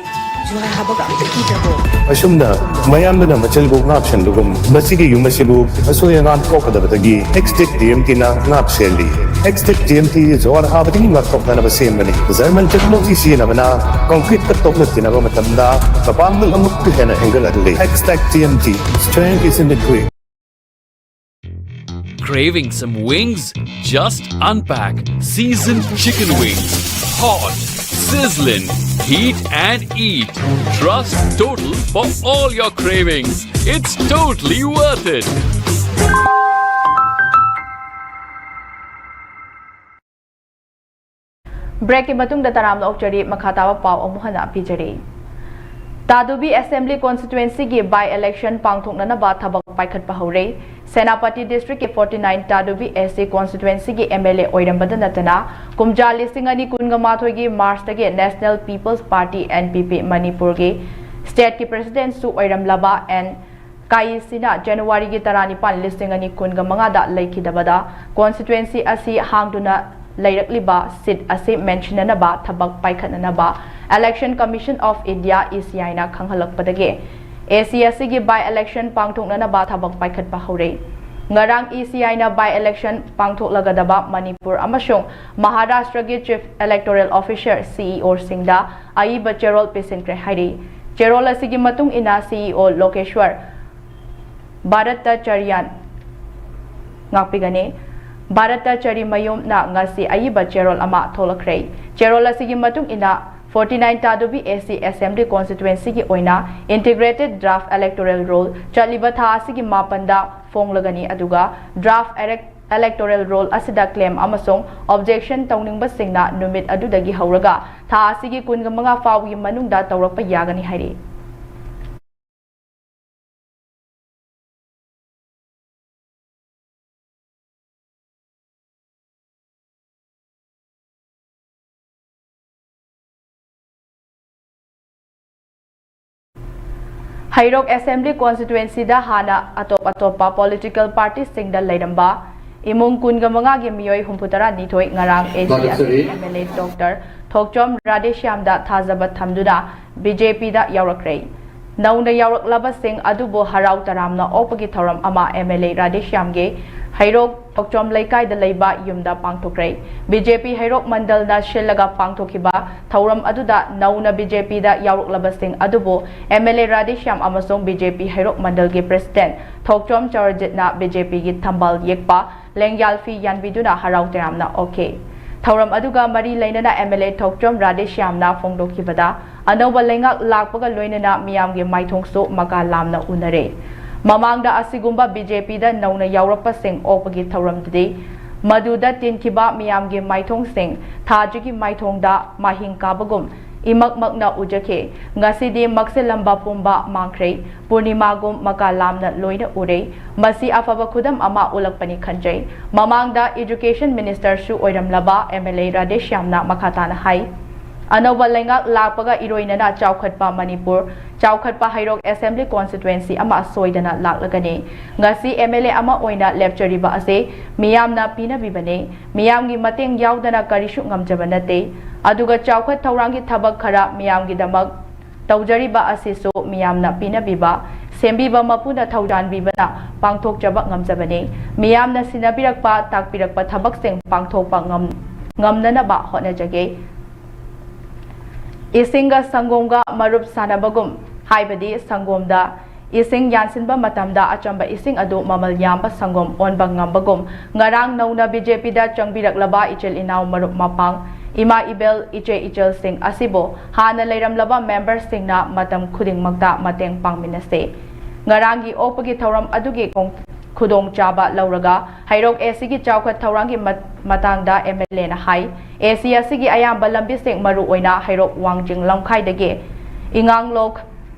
ꯖꯨꯍꯥꯔ ꯍꯥꯕꯒ ꯑꯝꯇ ꯀꯤꯗ꯭ꯔꯕꯣ? ꯑꯁꯨꯝꯅ ꯃꯌꯥꯝꯗꯨꯅ ꯃꯆꯤꯜꯕꯨ ꯉꯥꯛ ꯁꯦꯟꯕꯒꯨꯝ, ꯃꯁꯤꯒꯤ ꯌꯨꯝ ꯑꯁꯤꯕꯨ ꯑꯁꯣꯏ ꯑꯉꯥꯝ ꯊꯣꯛꯀꯗꯕꯗꯒꯤ ꯑꯦꯛꯁꯇꯦꯛ ꯇꯤ ꯑꯦꯝ ꯇꯤꯅ ꯉꯥꯛ ꯁꯦꯜꯂꯤ꯫ ꯑꯦꯛꯁꯇꯦꯛ ꯇꯤ ꯑꯦꯝ ꯇꯤ ꯖꯨꯍꯥꯔ ꯍꯥꯕꯗꯒꯤ ꯉꯥꯛꯊꯣꯛꯅꯅꯕ ꯁꯦꯝꯕꯅꯤ꯫ ꯖꯔꯃꯟ ꯇꯦꯛꯅꯣꯂꯣꯖꯤ ꯁꯤꯖꯤꯟꯅꯕꯅ ꯀꯪꯀ꯭ꯔꯤꯠꯇ ꯇꯣꯛꯅ ꯇꯤꯟꯅꯕ ꯃꯇꯝꯗ ꯃꯄꯥꯡꯒꯜ ꯑꯃꯨꯛꯀ ꯍꯦꯟꯅ ꯍꯦꯟꯒꯠꯍꯜꯂꯤ꯫ Extech T M T, strength is in the grit. Craving some wings? Just unpack seasoned chicken wings. Hot, sizzling, heat and eat. Trust Total for all your cravings. It's totally worth it. Break ꯀꯤ ꯃꯇꯨꯡꯗ ꯇꯔꯥꯝꯅ ꯑꯣꯛꯆꯔꯤ꯫ ꯃꯈꯥ ꯇꯥꯕ ꯄꯥꯎ ꯑꯃꯨꯛ ꯍꯟꯅ ꯄꯤꯖꯔꯤ꯫ Tadubi Assembly Constituency ꯒꯤ by election ꯄꯥꯡꯊꯣꯛꯅꯅꯕ ꯊꯕꯛ ꯄꯥꯏꯈꯠꯄ ꯍꯧꯔꯦ꯫ ꯁꯦꯅꯥꯄꯇꯤ district ꯀꯤ forty nine Tadubi S C constituency ꯒꯤ M L A ꯑꯣꯏꯔꯝꯕꯗ ꯅꯠꯇꯅ, ꯀꯨꯝꯖꯥ ꯂꯤꯁꯤꯡ ꯑꯅꯤ ꯀꯨꯟꯒ ꯃꯥꯊꯣꯏꯒꯤ March ꯇꯒꯤ National People's Party, N P P, ꯃꯅꯤꯄꯨꯔꯒꯤ Stateꯀꯤ Presidentꯁꯨ ꯑꯣꯏꯔꯝꯂꯕ ꯑꯦꯟ ꯀꯥꯏꯁꯤꯅ Januaryꯒꯤ ꯇꯔꯥꯅꯤꯄꯥꯟ, ꯂꯤꯁꯤꯡ ꯑꯅꯤ ꯀꯨꯟꯒ ꯃꯉꯥꯗ ꯂꯩꯈꯤꯗꯕꯗ constituency ꯑꯁꯤ ꯍꯥꯡꯗꯨꯅ ꯂꯩꯔꯛꯂꯤꯕ seat ꯑꯁꯤ ꯃꯦꯟꯁꯤꯟꯅꯅꯕ ꯊꯕꯛ ꯄꯥꯏꯈꯠꯅꯅꯕ Election Commission of India, ECIꯅ ꯈꯪꯍꯜꯂꯛꯄꯗꯒꯤ AC ꯑꯁꯤꯒꯤ by election ꯄꯥꯡꯊꯣꯛꯅꯅꯕ ꯊꯕꯛ ꯄꯥꯏꯈꯠꯄ ꯍꯧꯔꯦ꯫ ꯉꯔꯥꯡ ECIꯅ by election ꯄꯥꯡꯊꯣꯛꯂꯒꯗꯕ ꯃꯅꯤꯄꯨꯔ ꯑꯃꯁꯨꯡ ꯃꯍꯥꯔꯥꯁꯇ꯭ꯔꯒꯤ Chief Electoral Officer, CEOꯁꯤꯡꯗ ꯑꯏꯕ ꯆꯦꯔꯣꯜ ꯄꯤꯁꯤꯟꯈ꯭ꯔꯦ ꯍꯥꯏꯔꯤ꯫ ꯆꯦꯔꯣꯜ ꯑꯁꯤꯒꯤ ꯃꯇꯨꯡ ꯏꯟꯅ CEO ꯂꯣꯀꯦꯁ꯭ꯋꯔ ꯚꯥꯔꯠꯇ ꯆꯔꯤꯌꯥꯟ ꯉꯥꯛꯄꯤꯒꯅꯤ꯫ ꯚꯥꯔꯠꯇ ꯆꯔꯤ ꯃꯌꯨꯝꯅ ꯉꯁꯤ ꯑꯏꯕ ꯆꯦꯔꯣꯜ ꯑꯃ ꯊꯣꯛꯂꯛꯈ꯭ꯔꯦ꯫ ꯆꯦꯔꯣꯜ ꯑꯁꯤꯒꯤ ꯃꯇꯨꯡ ꯏꯟꯅ, forty nine Tadubi AC Assembly Constituencyꯒꯤ ꯑꯣꯏꯅ Integrated Draft Electoral Roll ꯆꯠꯂꯤꯕ ꯊꯥ ꯑꯁꯤꯒꯤ ꯃꯥꯄꯟꯗ ꯐꯣꯡꯂꯒꯅꯤ, ꯑꯗꯨꯒ draft elec-, Electoral Roll ꯑꯁꯤꯗ claim ꯑꯃꯁꯨꯡ objection ꯇꯧꯅꯤꯡꯕꯁꯤꯡꯅ ꯅꯨꯃꯤꯠ ꯑꯗꯨꯗꯒꯤ ꯍꯧꯔꯒ ꯊꯥ ꯑꯁꯤꯒꯤ ꯀꯨꯟꯃꯉꯥ ꯐꯥꯎꯕꯒꯤ ꯃꯅꯨꯡꯗ ꯇꯧꯔꯛꯄ ꯌꯥꯒꯅꯤ ꯍꯥꯏꯔꯤ꯫ ꯍꯩꯔꯣꯛ Assembly Constituencyꯗ ꯍꯥꯟꯅ ꯑꯇꯣꯞ ꯑꯇꯣꯞꯄ political partyꯁꯤꯡꯗ ꯂꯩꯔꯝꯕ ꯏꯃꯨꯡ ꯀꯨꯟꯃꯉꯥꯒꯤ ꯃꯤꯑꯣꯏ ꯍꯨꯝꯐꯨꯇꯔꯥꯅꯤꯊꯣꯏ ꯉꯔꯥꯡ AC ꯑꯁꯤꯒꯤ MLA Doctor ꯊꯣꯛꯆꯣꯝ ꯔꯥꯙꯦꯁ꯭ꯌꯥꯝꯗ ꯊꯥꯖꯕ ꯊꯝꯗꯨꯅ BJPꯗ ꯌꯥꯎꯔꯛꯈ꯭ꯔꯦ꯫ ꯅꯧꯅ ꯌꯥꯎꯔꯛꯂꯕꯁꯤꯡ ꯑꯗꯨꯕꯨ ꯍꯔꯥꯎ ꯇꯔꯥꯝꯅ ꯑꯣꯛꯄꯒꯤ ꯊꯧꯔꯝ ꯑꯃ MLA ꯔꯥꯙꯦꯁ꯭ꯌꯥꯝꯒꯤ ꯍꯩꯔꯣꯛ ꯊꯣꯛꯆꯣꯝ ꯂꯩꯀꯥꯏꯗ ꯂꯩꯕ ꯌꯨꯝꯗ ꯄꯥꯡꯊꯣꯛꯈ꯭ꯔꯦ꯫ BJP ꯍꯩꯔꯣꯛ ꯃꯟꯗꯜꯅ ꯁꯤꯜꯂꯒ ꯄꯥꯡꯊꯣꯛꯈꯤꯕ ꯊꯧꯔꯝ ꯑꯗꯨꯗ ꯅꯧꯅ BJPꯗ ꯌꯥꯎꯔꯛꯂꯕꯁꯤꯡ ꯑꯗꯨꯕꯨ MLA ꯔꯥꯙꯦꯁ꯭ꯌꯥꯝ ꯑꯃꯁꯨꯡ BJP ꯍꯩꯔꯣꯛ ꯃꯟꯗꯜꯒꯤ President ꯊꯣꯛꯆꯣꯝ ꯆꯔꯟꯖꯤꯠꯅ BJPꯒꯤ ꯊꯝꯕꯥꯜ ꯌꯦꯛꯄ ꯂꯦꯡꯌꯥꯜ ꯐꯤ ꯌꯥꯟꯕꯤꯗꯨꯅ ꯍꯔꯥꯎ ꯇꯌꯥꯝꯅ ꯑꯣꯛꯈꯤ꯫ ꯊꯧꯔꯝ ꯑꯗꯨꯒ ꯃꯔꯤ ꯂꯩꯅꯅ MLA ꯊꯣꯛꯆꯣꯝ ꯔꯥꯙꯦꯁ꯭ꯌꯥꯝꯅ ꯐꯣꯡꯗꯣꯛꯈꯤꯕꯗ, ꯑꯅꯧꯕ ꯂꯩꯉꯥꯛ ꯂꯥꯛꯄꯒ ꯂꯣꯏꯅꯅ ꯃꯤꯌꯥꯝꯒꯤ ꯃꯥꯏꯊꯣꯡꯁꯨ ꯃꯀꯥ ꯂꯥꯝꯅ ꯎꯅꯔꯦ꯫ ꯃꯃꯥꯡꯗ ꯑꯁꯤꯒꯨꯝꯕ BJPꯗ ꯅꯧꯅ ꯌꯥꯎꯔꯛꯄꯁꯤꯡ ꯑꯣꯛꯄꯒꯤ ꯊꯧꯔꯝꯗꯨꯗꯤ ꯃꯗꯨꯗ ꯇꯤꯟꯈꯤꯕ ꯃꯤꯌꯥꯝꯒꯤ ꯃꯥꯏꯊꯣꯡꯁꯤꯡ ꯊꯥꯖꯒꯤ ꯃꯥꯏꯊꯣꯡꯗ ꯃꯍꯤꯡ ꯀꯥꯕꯒꯨꯝ ꯏꯃꯛꯃꯛꯅ ꯎꯖꯈꯤ꯫ ꯉꯁꯤꯗꯤ ꯃꯛꯁꯤꯜꯂꯝꯕ ꯄꯨꯝꯕ ꯃꯥꯡꯈ꯭ꯔꯦ꯫ ꯄꯨꯔꯅꯤꯃꯥꯒꯨꯝ ꯃꯀꯥ ꯂꯥꯝꯅ ꯂꯣꯏꯅ ꯎꯔꯦ꯫ ꯃꯁꯤ ꯑꯐꯕ ꯈꯨꯗꯝ ꯑꯃ ꯎꯠꯂꯛꯄꯅꯤ ꯈꯟꯖꯩ꯫ ꯃꯃꯥꯡꯗ Education Ministerꯁꯨ ꯑꯣꯏꯔꯝꯂꯕ MLA ꯔꯥꯙꯦꯁ꯭ꯌꯥꯝꯅ ꯃꯈꯥ ꯇꯥꯅ ꯍꯥꯏ, ꯑꯅꯧꯕ ꯂꯩꯉꯥꯛ ꯂꯥꯛꯄꯒ ꯏꯔꯣꯏꯅꯅ ꯆꯥꯎꯈꯠꯄ ꯃꯅꯤꯄꯨꯔ, ꯆꯥꯎꯈꯠꯄ ꯍꯩꯔꯣꯛ Assembly Constituency ꯑꯃ ꯁꯣꯏꯗꯅ ꯂꯥꯛꯂꯒꯅꯤ꯫ ꯉꯁꯤ M L A ꯑꯃ ꯑꯣꯏꯅ ꯂꯦꯞꯆꯔꯤꯕ ꯑꯁꯤ ꯃꯤꯌꯥꯝꯅ ꯄꯤꯅꯕꯤꯕꯅꯤ꯫ ꯃꯤꯌꯥꯝꯒꯤ ꯃꯇꯦꯡ ꯌꯥꯎꯗꯅ ꯀꯔꯤꯁꯨ ꯉꯝꯖꯕ ꯅꯠꯇꯦ꯫ ꯑꯗꯨꯒ ꯆꯥꯎꯈꯠ ꯊꯧꯔꯥꯡꯒꯤ ꯊꯕꯛ ꯈꯔ ꯃꯤꯌꯥꯝꯒꯤꯗꯃꯛ ꯇꯧꯖꯔꯤꯕ ꯑꯁꯤꯁꯨ ꯃꯤꯌꯥꯝꯅ ꯄꯤꯅꯕꯤꯕ, ꯁꯦꯝꯕꯤꯕ ꯃꯄꯨꯅ ꯊꯧꯖꯥꯟꯕꯤꯕꯅ ꯄꯥꯡꯊꯣꯛꯆꯕ ꯉꯝꯖꯕꯅꯤ꯫ ꯃꯤꯌꯥꯝꯅ ꯁꯤꯟꯅꯕꯤꯔꯛꯄ, ꯇꯥꯛꯄꯤꯔꯛꯄ ꯊꯕꯛꯁꯤꯡ ꯄꯥꯡꯊꯣꯛꯄ ꯉꯝ-, ꯉꯝꯅꯅꯕ ꯍꯣꯠꯅꯖꯒꯦ꯫ ꯏꯁꯤꯡꯒ ꯁꯪꯒꯣꯝꯒ ꯃꯔꯨꯞ ꯁꯥꯟꯅꯕꯒꯨꯝ, ꯍꯥꯏꯕꯗꯤ ꯁꯪꯒꯣꯝꯗ ꯏꯁꯤꯡ ꯌꯥꯟꯁꯤꯟꯕ ꯃꯇꯝꯗ ꯑꯆꯝꯕ ꯏꯁꯤꯡ ꯑꯗꯨ ꯃꯃꯜ ꯌꯥꯝꯕ ꯁꯪꯒꯣꯝ ꯑꯣꯟꯕ ꯉꯝꯕꯒꯨꯝ, ꯉꯔꯥꯡ ꯅꯧꯅ B J P ꯗ ꯆꯪꯕꯤꯔꯛꯂꯕ ꯏꯆꯤꯜ ꯏꯅꯥꯎ ꯃꯔꯨꯞ ꯃꯄꯥꯡ, ꯏꯃꯥ ꯏꯕꯦꯜ, ꯏꯆꯦ ꯏꯆꯜꯁꯤꯡ ꯑꯁꯤꯕꯨ ꯍꯥꯟꯅ ꯂꯩꯔꯝꯂꯕ memberꯁꯤꯡꯅ ꯃꯇꯝ ꯈꯨꯗꯤꯡꯃꯛꯇ ꯃꯇꯦꯡ ꯄꯥꯡꯃꯤꯟꯅꯁꯤ꯫ ꯉꯔꯥꯡꯒꯤ ꯑꯣꯛꯄꯒꯤ ꯊꯧꯔꯝ ꯑꯗꯨꯒꯤ ꯈꯣꯡ-, ꯈꯨꯗꯣꯡꯆꯥꯕ ꯂꯧꯔꯒ ꯍꯩꯔꯣꯛ A Cꯒꯤ ꯆꯥꯎꯈꯠ ꯊꯧꯔꯥꯡꯒꯤ ꯃꯠ-, ꯃꯇꯥꯡꯗ M L Aꯅ high, A C ꯑꯁꯤꯒꯤ ꯑꯌꯥꯝꯕ ꯂꯝꯕꯤꯁꯤꯡ, ꯃꯔꯨꯑꯣꯏꯅ ꯍꯩꯔꯣꯛ ꯋꯥꯡꯖꯤꯡ ꯂꯝꯈꯥꯏꯗꯒꯤ ꯏꯉꯥꯡꯂꯣꯛ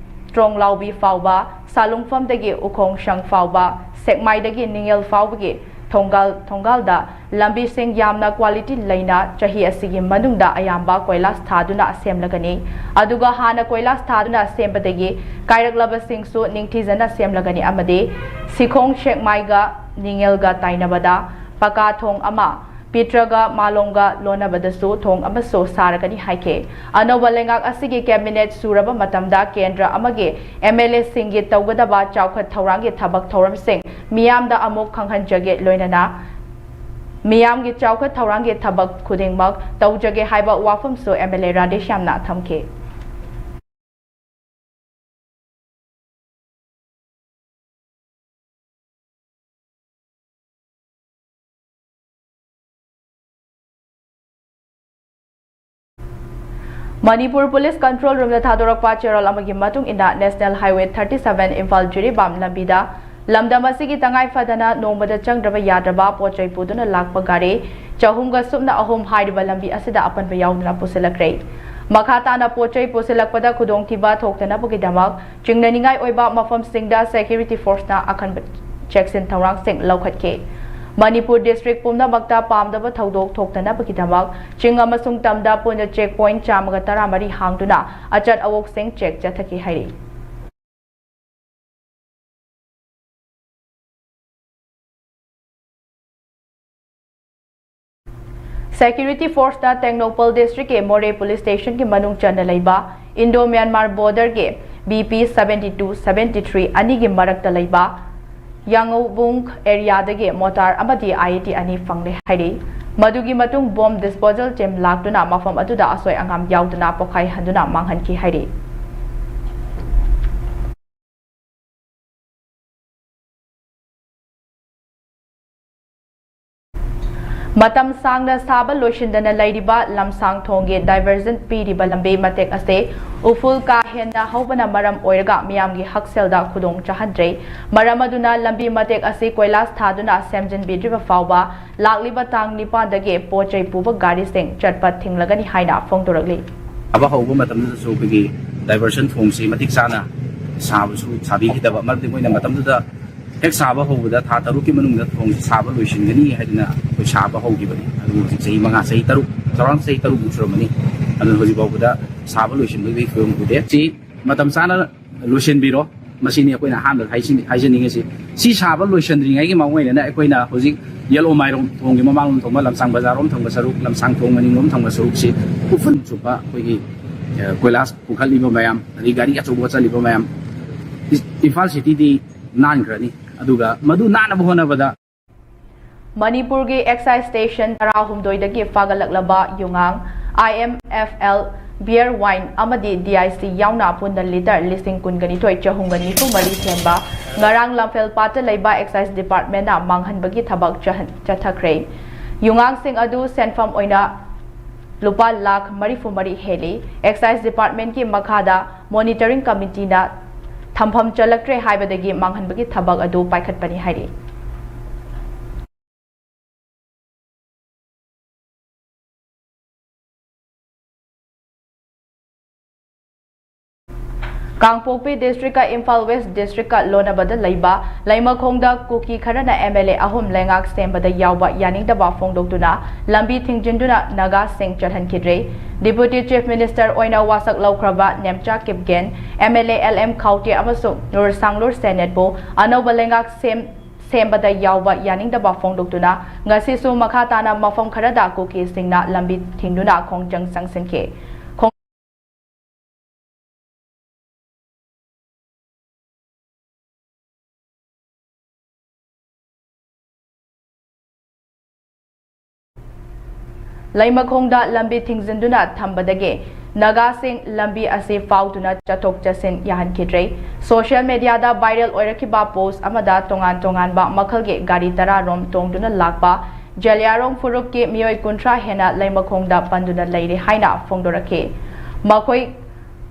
ꯇ꯭ꯔꯣꯡꯂꯥꯎꯕꯤ ꯐꯥꯎꯕ, ꯁꯥꯂꯨꯡꯐꯝꯗꯒꯤ ꯎꯈꯣꯡꯁꯪ ꯐꯥꯎꯕ, ꯁꯦꯛꯃꯥꯏꯗꯒꯤ ꯅꯤꯉꯦꯜ ꯐꯥꯎꯕꯒꯤ ꯊꯣꯡꯒꯥꯜ, ꯊꯣꯡꯒꯥꯜꯗ ꯂꯝꯕꯤꯁꯤꯡ ꯌꯥꯝꯅ quality ꯂꯩꯅ ꯆꯍꯤ ꯑꯁꯤꯒꯤ ꯃꯅꯨꯡꯗ ꯑꯌꯥꯝꯕ ꯀꯣꯏꯂꯥꯁ ꯊꯥꯗꯨꯅ ꯁꯦꯝꯂꯒꯅꯤ꯫ ꯑꯗꯨꯒ ꯍꯥꯟꯅ ꯀꯣꯏꯂꯥꯁ ꯊꯥꯗꯨꯅ ꯁꯦꯝꯕꯗꯒꯤ ꯀꯥꯏꯔꯛꯂꯕꯁꯤꯡꯁꯨ ꯅꯤꯡꯊꯤꯖꯅ ꯁꯦꯝꯂꯒꯅꯤ ꯑꯃꯗꯤ ꯁꯤꯈꯣꯡ ꯁꯦꯛꯃꯥꯏꯒ ꯅꯤꯉꯦꯜꯒ ꯇꯥꯏꯅꯕꯗ ꯄꯀꯥ ꯊꯣꯡ ꯑꯃ ꯄꯤꯇ꯭ꯔꯒ ꯃꯥꯂꯣꯝꯒ ꯂꯣꯟꯅꯕꯗꯁꯨ ꯊꯣꯡ ꯑꯃꯁꯨ ꯁꯥꯔꯒꯅꯤ ꯍꯥꯏꯈꯤ꯫ ꯑꯅꯧꯕ ꯂꯩꯉꯥꯛ ꯑꯁꯤꯒꯤ cabinet ꯁꯨꯔꯕ ꯃꯇꯝꯗ ꯀꯦꯟꯗ꯭ꯔ ꯑꯃꯒꯤ M L Aꯁꯤꯡꯒꯤ ꯇꯧꯒꯗꯕ ꯆꯥꯎꯈꯠ ꯊꯧꯔꯥꯡꯒꯤ ꯊꯕꯛ ꯊꯧꯔꯝꯁꯤꯡ ꯃꯤꯌꯥꯝꯗ ꯑꯃꯨꯛ ꯈꯪꯍꯟꯖꯒꯦ, ꯂꯣꯏꯅꯅ ꯃꯤꯌꯥꯝꯒꯤ ꯆꯥꯎꯈꯠ ꯊꯧꯔꯥꯡꯒꯤ ꯊꯕꯛ ꯈꯨꯗꯤꯡꯃꯛ ꯇꯧꯖꯒꯦ ꯍꯥꯏꯕ ꯋꯥꯐꯝꯁꯨ M L A ꯔꯥꯙꯦꯁ꯭ꯌꯥꯝꯅ ꯊꯝꯈꯤ꯫ ꯃꯅꯤꯄꯨꯔ ꯄꯨꯂꯤꯁ control roomꯗ ꯊꯥꯗꯣꯔꯛꯄ ꯆꯦꯔꯣꯜ ꯑꯃꯒꯤ ꯃꯇꯨꯡ ꯏꯟꯅ, National Highway thirty seven Imphal Jiribam ꯂꯝꯕꯤꯗ ꯂꯝꯗꯝ ꯑꯁꯤꯒꯤ ꯇꯉꯥꯏ ꯐꯗꯅ ꯅꯣꯡꯃꯗ ꯆꯪꯗ꯭ꯔꯕ ꯌꯥꯗ꯭ꯔꯕ ꯄꯣꯠ ꯆꯩ ꯄꯨꯗꯨꯅ ꯂꯥꯛꯄ ꯒꯥꯔꯤ ꯆꯍꯨꯝꯒ ꯁꯨꯞꯅ ꯑꯍꯨꯝ ꯍꯥꯏꯔꯤꯕ ꯂꯝꯕꯤ ꯑꯁꯤꯗ ꯑꯄꯟꯕ ꯌꯥꯎꯗꯅ ꯄꯨꯁꯤꯜꯂꯛꯈ꯭ꯔꯦ꯫ ꯃꯈꯥ ꯇꯥꯅ ꯄꯣꯠ ꯆꯩ ꯄꯨꯁꯤꯜꯂꯛꯄꯗ ꯈꯨꯗꯣꯡꯊꯤꯕ ꯊꯣꯛꯇꯅꯕꯒꯤꯗꯃꯛ ꯆꯤꯡꯅꯅꯤꯡꯉꯥꯏ ꯑꯣꯏꯕ ꯃꯐꯝꯁꯤꯡꯗ security forceꯅ ꯑꯀꯟꯕ ꯆꯦꯛꯁꯤꯟ ꯊꯧꯔꯥꯡꯁꯤꯡ ꯂꯧꯈꯠꯈꯤ꯫ ꯃꯅꯤꯄꯨꯔ district ꯄꯨꯝꯅꯃꯛꯇ ꯄꯥꯝꯗꯕ ꯊꯧꯗꯣꯛ ꯊꯣꯛꯇꯅꯕꯒꯤꯗꯃꯛ ꯆꯤꯡ ꯑꯃꯁꯨꯡ ꯇꯝꯗ ꯄꯨꯟꯅ check point ꯆꯥꯝꯃꯒ ꯇꯔꯥꯃꯔꯤ ꯍꯥꯡꯗꯨꯅ ꯑꯆꯠ ꯑꯋꯣꯛꯁꯤꯡ check ꯆꯠꯊꯈꯤ ꯍꯥꯏꯔꯤ꯫ Security force ꯇ ꯇꯦꯡꯅꯧꯄꯜ district ꯀꯤ ꯃꯣꯔꯦ police station ꯒꯤ ꯃꯅꯨꯡ ꯆꯟꯅ ꯂꯩꯕ Indo Myanmar border ꯒꯤ B P seventy two seventy three ꯑꯅꯤꯒꯤ ꯃꯔꯛꯇ ꯂꯩꯕ ꯌꯥꯉꯧꯕꯨꯡ area ꯗꯒꯤ mortar ꯑꯃꯗꯤ I E D ꯑꯅꯤ ꯐꯪꯂꯦ ꯍꯥꯏꯔꯤ꯫ ꯃꯗꯨꯒꯤ ꯃꯇꯨꯡ bomb disposal team ꯂꯥꯛꯇꯨꯅ ꯃꯐꯝ ꯑꯗꯨꯗ ꯑꯁꯣꯏ ꯑꯉꯥꯝ ꯌꯥꯎꯗꯅ ꯄꯣꯈꯥꯏꯍꯟꯗꯨꯅ ꯃꯥꯡꯍꯟꯈꯤ ꯍꯥꯏꯔꯤ꯫ ꯃꯇꯝ ꯁꯥꯡꯅ ꯁꯥꯕ ꯂꯣꯏꯁꯤꯟꯗꯅ ꯂꯩꯔꯤꯕ ꯂꯝꯁꯥꯡ ꯊꯣꯡꯒꯤ diversion ꯄꯤꯔꯤꯕ ꯂꯝꯕꯤ ꯃꯇꯦꯛ ꯑꯁꯤ ꯎꯐꯨꯜ ꯀꯥ ꯍꯦꯟꯅ ꯍꯧꯕꯅ ꯃꯔꯝ ꯑꯣꯏꯔꯒ ꯃꯤꯌꯥꯝꯒꯤ ꯍꯛꯁꯦꯜꯗ ꯈꯨꯗꯣꯡ ꯆꯥꯍꯟꯗ꯭ꯔꯦ꯫ ꯃꯔꯝ ꯑꯗꯨꯅ ꯂꯝꯕꯤ ꯃꯇꯦꯛ ꯑꯁꯤ ꯀꯣꯏꯂꯥꯁ ꯊꯥꯗꯨꯅ ꯁꯦꯝꯖꯤꯟꯕꯤꯗ꯭ꯔꯤꯕ ꯐꯥꯎꯕ ꯂꯥꯛꯂꯤꯕ ꯇꯥꯡ ꯅꯤꯄꯥꯟꯗꯒꯤ ꯄꯣꯠ ꯆꯩ ꯄꯨꯕ ꯒꯥꯔꯤꯁꯤꯡ ꯆꯠꯄ ꯊꯤꯡꯂꯒꯅꯤ ꯍꯥꯏꯅ ꯐꯣꯡꯗꯣꯔꯛꯂꯤ꯫ ꯁꯥꯕ ꯍꯧꯕ ꯃꯇꯝꯗꯁꯨ ꯑꯩꯈꯣꯏꯒꯤ diversion ꯊꯣꯡꯁꯤ ꯃꯇꯤꯛ ꯆꯥꯅ ꯁꯥꯕꯁꯨ ꯁꯥꯕꯤꯈꯤꯗꯕ, ꯃꯔꯝꯗꯤ ꯃꯣꯏꯅ ꯃꯇꯝꯗꯨꯗ ꯍꯦꯛ ꯁꯥꯕ ꯍꯧꯕꯗ ꯊꯥ ꯇꯔꯨꯛꯀꯤ ꯃꯅꯨꯡꯗ ꯊꯣꯡꯁꯤ ꯁꯥꯕ ꯂꯣꯏꯁꯤꯟꯒꯅꯤ ꯍꯥꯏꯗꯨꯅ ꯑꯩꯈꯣꯏ ꯁꯥꯕ ꯍꯧꯈꯤꯕꯅꯤ꯫ ꯑꯗꯨꯕꯨ ꯍꯧꯖꯤꯛ ꯆꯍꯤ ꯃꯉꯥ, ꯆꯍꯤ ꯇꯔꯨꯛ, ꯆꯥꯎꯔꯥꯛꯅ ꯆꯍꯤ ꯇꯔꯨꯛꯃꯨꯛ ꯁꯨꯔꯝꯃꯅꯤ꯫ ꯑꯗꯨꯅ ꯍꯧꯖꯤꯛ ꯐꯥꯎꯕꯗ ꯁꯥꯕ ꯂꯣꯏꯁꯤꯟꯕꯒꯤ ꯐꯤꯕꯝ ꯎꯗꯦ꯫ ꯁꯤ ꯃꯇꯝ ꯆꯥꯅ ꯂꯣꯏꯁꯤꯟꯕꯤꯔꯣ꯫ ꯃꯁꯤꯅꯤ ꯑꯩꯈꯣꯏꯅ ꯑꯍꯥꯟꯕꯗ ꯍꯥꯏꯖꯅꯤꯡꯉꯤꯁꯤ꯫ ꯁꯤ ꯁꯥꯕ ꯂꯣꯏꯁꯤꯟꯗ꯭ꯔꯤꯉꯩꯒꯤ ꯃꯥꯡꯑꯣꯏꯅꯅ ꯑꯩꯈꯣꯏꯅ ꯍꯧꯖꯤꯛ ꯌꯦꯜꯂꯣ ꯃꯥꯏꯔꯣꯡ ꯊꯣꯡꯒꯤ ꯃꯃꯥꯡꯂꯣꯝ ꯊꯣꯡꯕ ꯂꯝꯁꯥꯡ ꯕꯖꯥꯔꯔꯣꯝ ꯊꯪꯕ ꯁꯔꯨꯛ, ꯂꯝꯁꯥꯡ ꯊꯣꯡ ꯃꯅꯤꯡꯂꯣꯝ ꯊꯪꯕ ꯁꯔꯨꯛꯁꯤ ꯎꯐꯨꯟ ꯆꯨꯞꯄ ꯑꯩꯈꯣꯏꯒꯤ, ꯑ, ꯀꯣꯏꯂꯥꯁ ꯄꯨꯈꯠꯂꯤꯕ ꯃꯌꯥꯝ, ꯑꯗꯩ ꯒꯥꯔꯤ ꯑꯆꯧꯕ ꯆꯠꯂꯤꯕ ꯃꯌꯥꯝ, ꯏꯝꯐꯥꯜ cityꯗꯤ ꯅꯥꯟꯈ꯭ꯔꯅꯤ꯫ ꯑꯗꯨꯒ ꯃꯗꯨ ꯅꯥꯟꯅꯕ ꯍꯣꯠꯅꯕꯗ ꯃꯅꯤꯄꯨꯔꯒꯤ excise station ꯇꯔꯥꯍꯨꯝꯗꯣꯏꯗꯒꯤ ꯐꯥꯒꯠꯂꯛꯂꯕ ꯌꯨꯉꯥꯡ, I M F L, beer, wine ꯑꯃꯗꯤ D I C ꯌꯥꯎꯅ ꯄꯨꯟꯅ litre ꯂꯤꯁꯤꯡ ꯀꯨꯟꯒ ꯅꯤꯊꯣꯏ ꯆꯍꯨꯝꯒ ꯅꯤꯐꯨ ꯃꯔꯤ ꯁꯦꯝꯕ ꯉꯔꯥꯡ ꯂꯝꯐꯦꯜ ꯄꯥꯠꯇ ꯂꯩꯕ excise departmentꯅ ꯃꯥꯡꯍꯟꯕꯒꯤ ꯊꯕꯛ ꯆꯍꯟ-, ꯆꯠꯊꯈ꯭ꯔꯦ꯫ ꯌꯨꯉꯥꯡꯁꯤꯡ ꯑꯗꯨ ꯁꯦꯟꯐꯝ ꯑꯣꯏꯅ ꯂꯨꯄꯥ ꯂꯥꯈ ꯃꯔꯤꯐꯨ ꯃꯔꯤ ꯍꯦꯜꯂꯤ꯫ Excise departmentꯀꯤ ꯃꯈꯥꯗ monitoring committeeꯅ ꯊꯝꯐꯝ ꯆꯜꯂꯛꯇ꯭ꯔꯦ ꯍꯥꯏꯕꯗꯒꯤ ꯃꯥꯡꯍꯟꯕꯒꯤ ꯊꯕꯛ ꯑꯗꯨ ꯄꯥꯏꯈꯠꯄꯅꯤ ꯍꯥꯏꯔꯤ꯫ ꯀꯥꯡꯄꯣꯛꯄꯤ district ꯀ ꯏꯝꯐꯥꯜ West district ꯀ ꯂꯣꯟꯅꯕꯗ ꯂꯩꯕ ꯂꯩꯃꯈꯣꯡꯗ ꯀꯨꯀꯤ ꯈꯔꯅ M L A ꯑꯍꯨꯝ ꯂꯩꯉꯥꯛ ꯁꯦꯝꯕꯗ ꯌꯥꯎꯕ ꯌꯥꯅꯤꯡꯗꯕ ꯐꯣꯡꯗꯣꯛꯇꯨꯅ ꯂꯝꯕꯤ ꯊꯤꯡꯖꯤꯟꯗꯨꯅ ꯅꯥꯒꯥꯁꯤꯡ ꯆꯠꯍꯟꯈꯤꯗ꯭ꯔꯦ꯫ Deputy Chief Minister ꯑꯣꯏꯅ ꯋꯥꯁꯛ ꯂꯧꯈ꯭ꯔꯕ Nemcha Kipgen, M L A L M ꯈꯥꯎꯇꯦ ꯑꯃꯁꯨꯡ ꯅꯨꯔꯁꯥꯡꯂꯨꯔ ꯁꯦꯅꯦꯠꯄꯨ ꯑꯅꯧꯕ ꯂꯩꯉꯥꯛ ꯁꯦꯝ-, ꯁꯦꯝꯕꯗ ꯌꯥꯎꯕ ꯌꯥꯅꯤꯡꯗꯕ ꯐꯣꯡꯗꯣꯛꯇꯨꯅ ꯉꯁꯤꯁꯨ ꯃꯈꯥ ꯇꯥꯅ ꯃꯐꯝ ꯈꯔꯗ ꯀꯨꯀꯤꯁꯤꯡꯅ ꯂꯝꯕꯤ ꯊꯤꯡꯗꯨꯅ ꯈꯣꯡꯖꯪ ꯆꯪꯁꯤꯟꯈꯤ꯫ ꯈꯣꯡ-, ꯂꯩꯃꯈꯣꯡꯗ ꯂꯝꯕꯤ ꯊꯤꯡꯖꯤꯟꯗꯨꯅ ꯊꯝꯕꯗꯒꯤ ꯅꯥꯒꯥꯁꯤꯡ ꯂꯝꯕꯤ ꯑꯁꯤ ꯐꯥꯎꯗꯨꯅ ꯆꯠꯊꯣꯛ ꯆꯠꯁꯤꯟ ꯌꯥꯍꯟꯈꯤꯗ꯭ꯔꯦ꯫ Social media ꯗ viral ꯑꯣꯏꯔꯛꯈꯤꯕ post ꯑꯃꯗ ꯇꯣꯉꯥꯟ ꯇꯣꯉꯥꯟꯕ ꯃꯈꯜꯒꯤ ꯒꯥꯔꯤ ꯇꯔꯥ ꯔꯣꯝ ꯇꯣꯡꯗꯨꯅ ꯂꯥꯛꯄ ꯖꯂꯤꯌꯥꯔꯣꯡ ꯐꯨꯔꯨꯞꯀꯤ ꯃꯤꯑꯣꯏ ꯀꯨꯟꯊ꯭ꯔꯥ ꯍꯦꯟꯅ ꯂꯩꯃꯈꯣꯡꯗ ꯄꯟꯗꯨꯅ ꯂꯩꯔꯦ ꯍꯥꯏꯅ ꯐꯣꯡꯗꯣꯔꯛꯈꯤ꯫ ꯃꯈꯣꯏ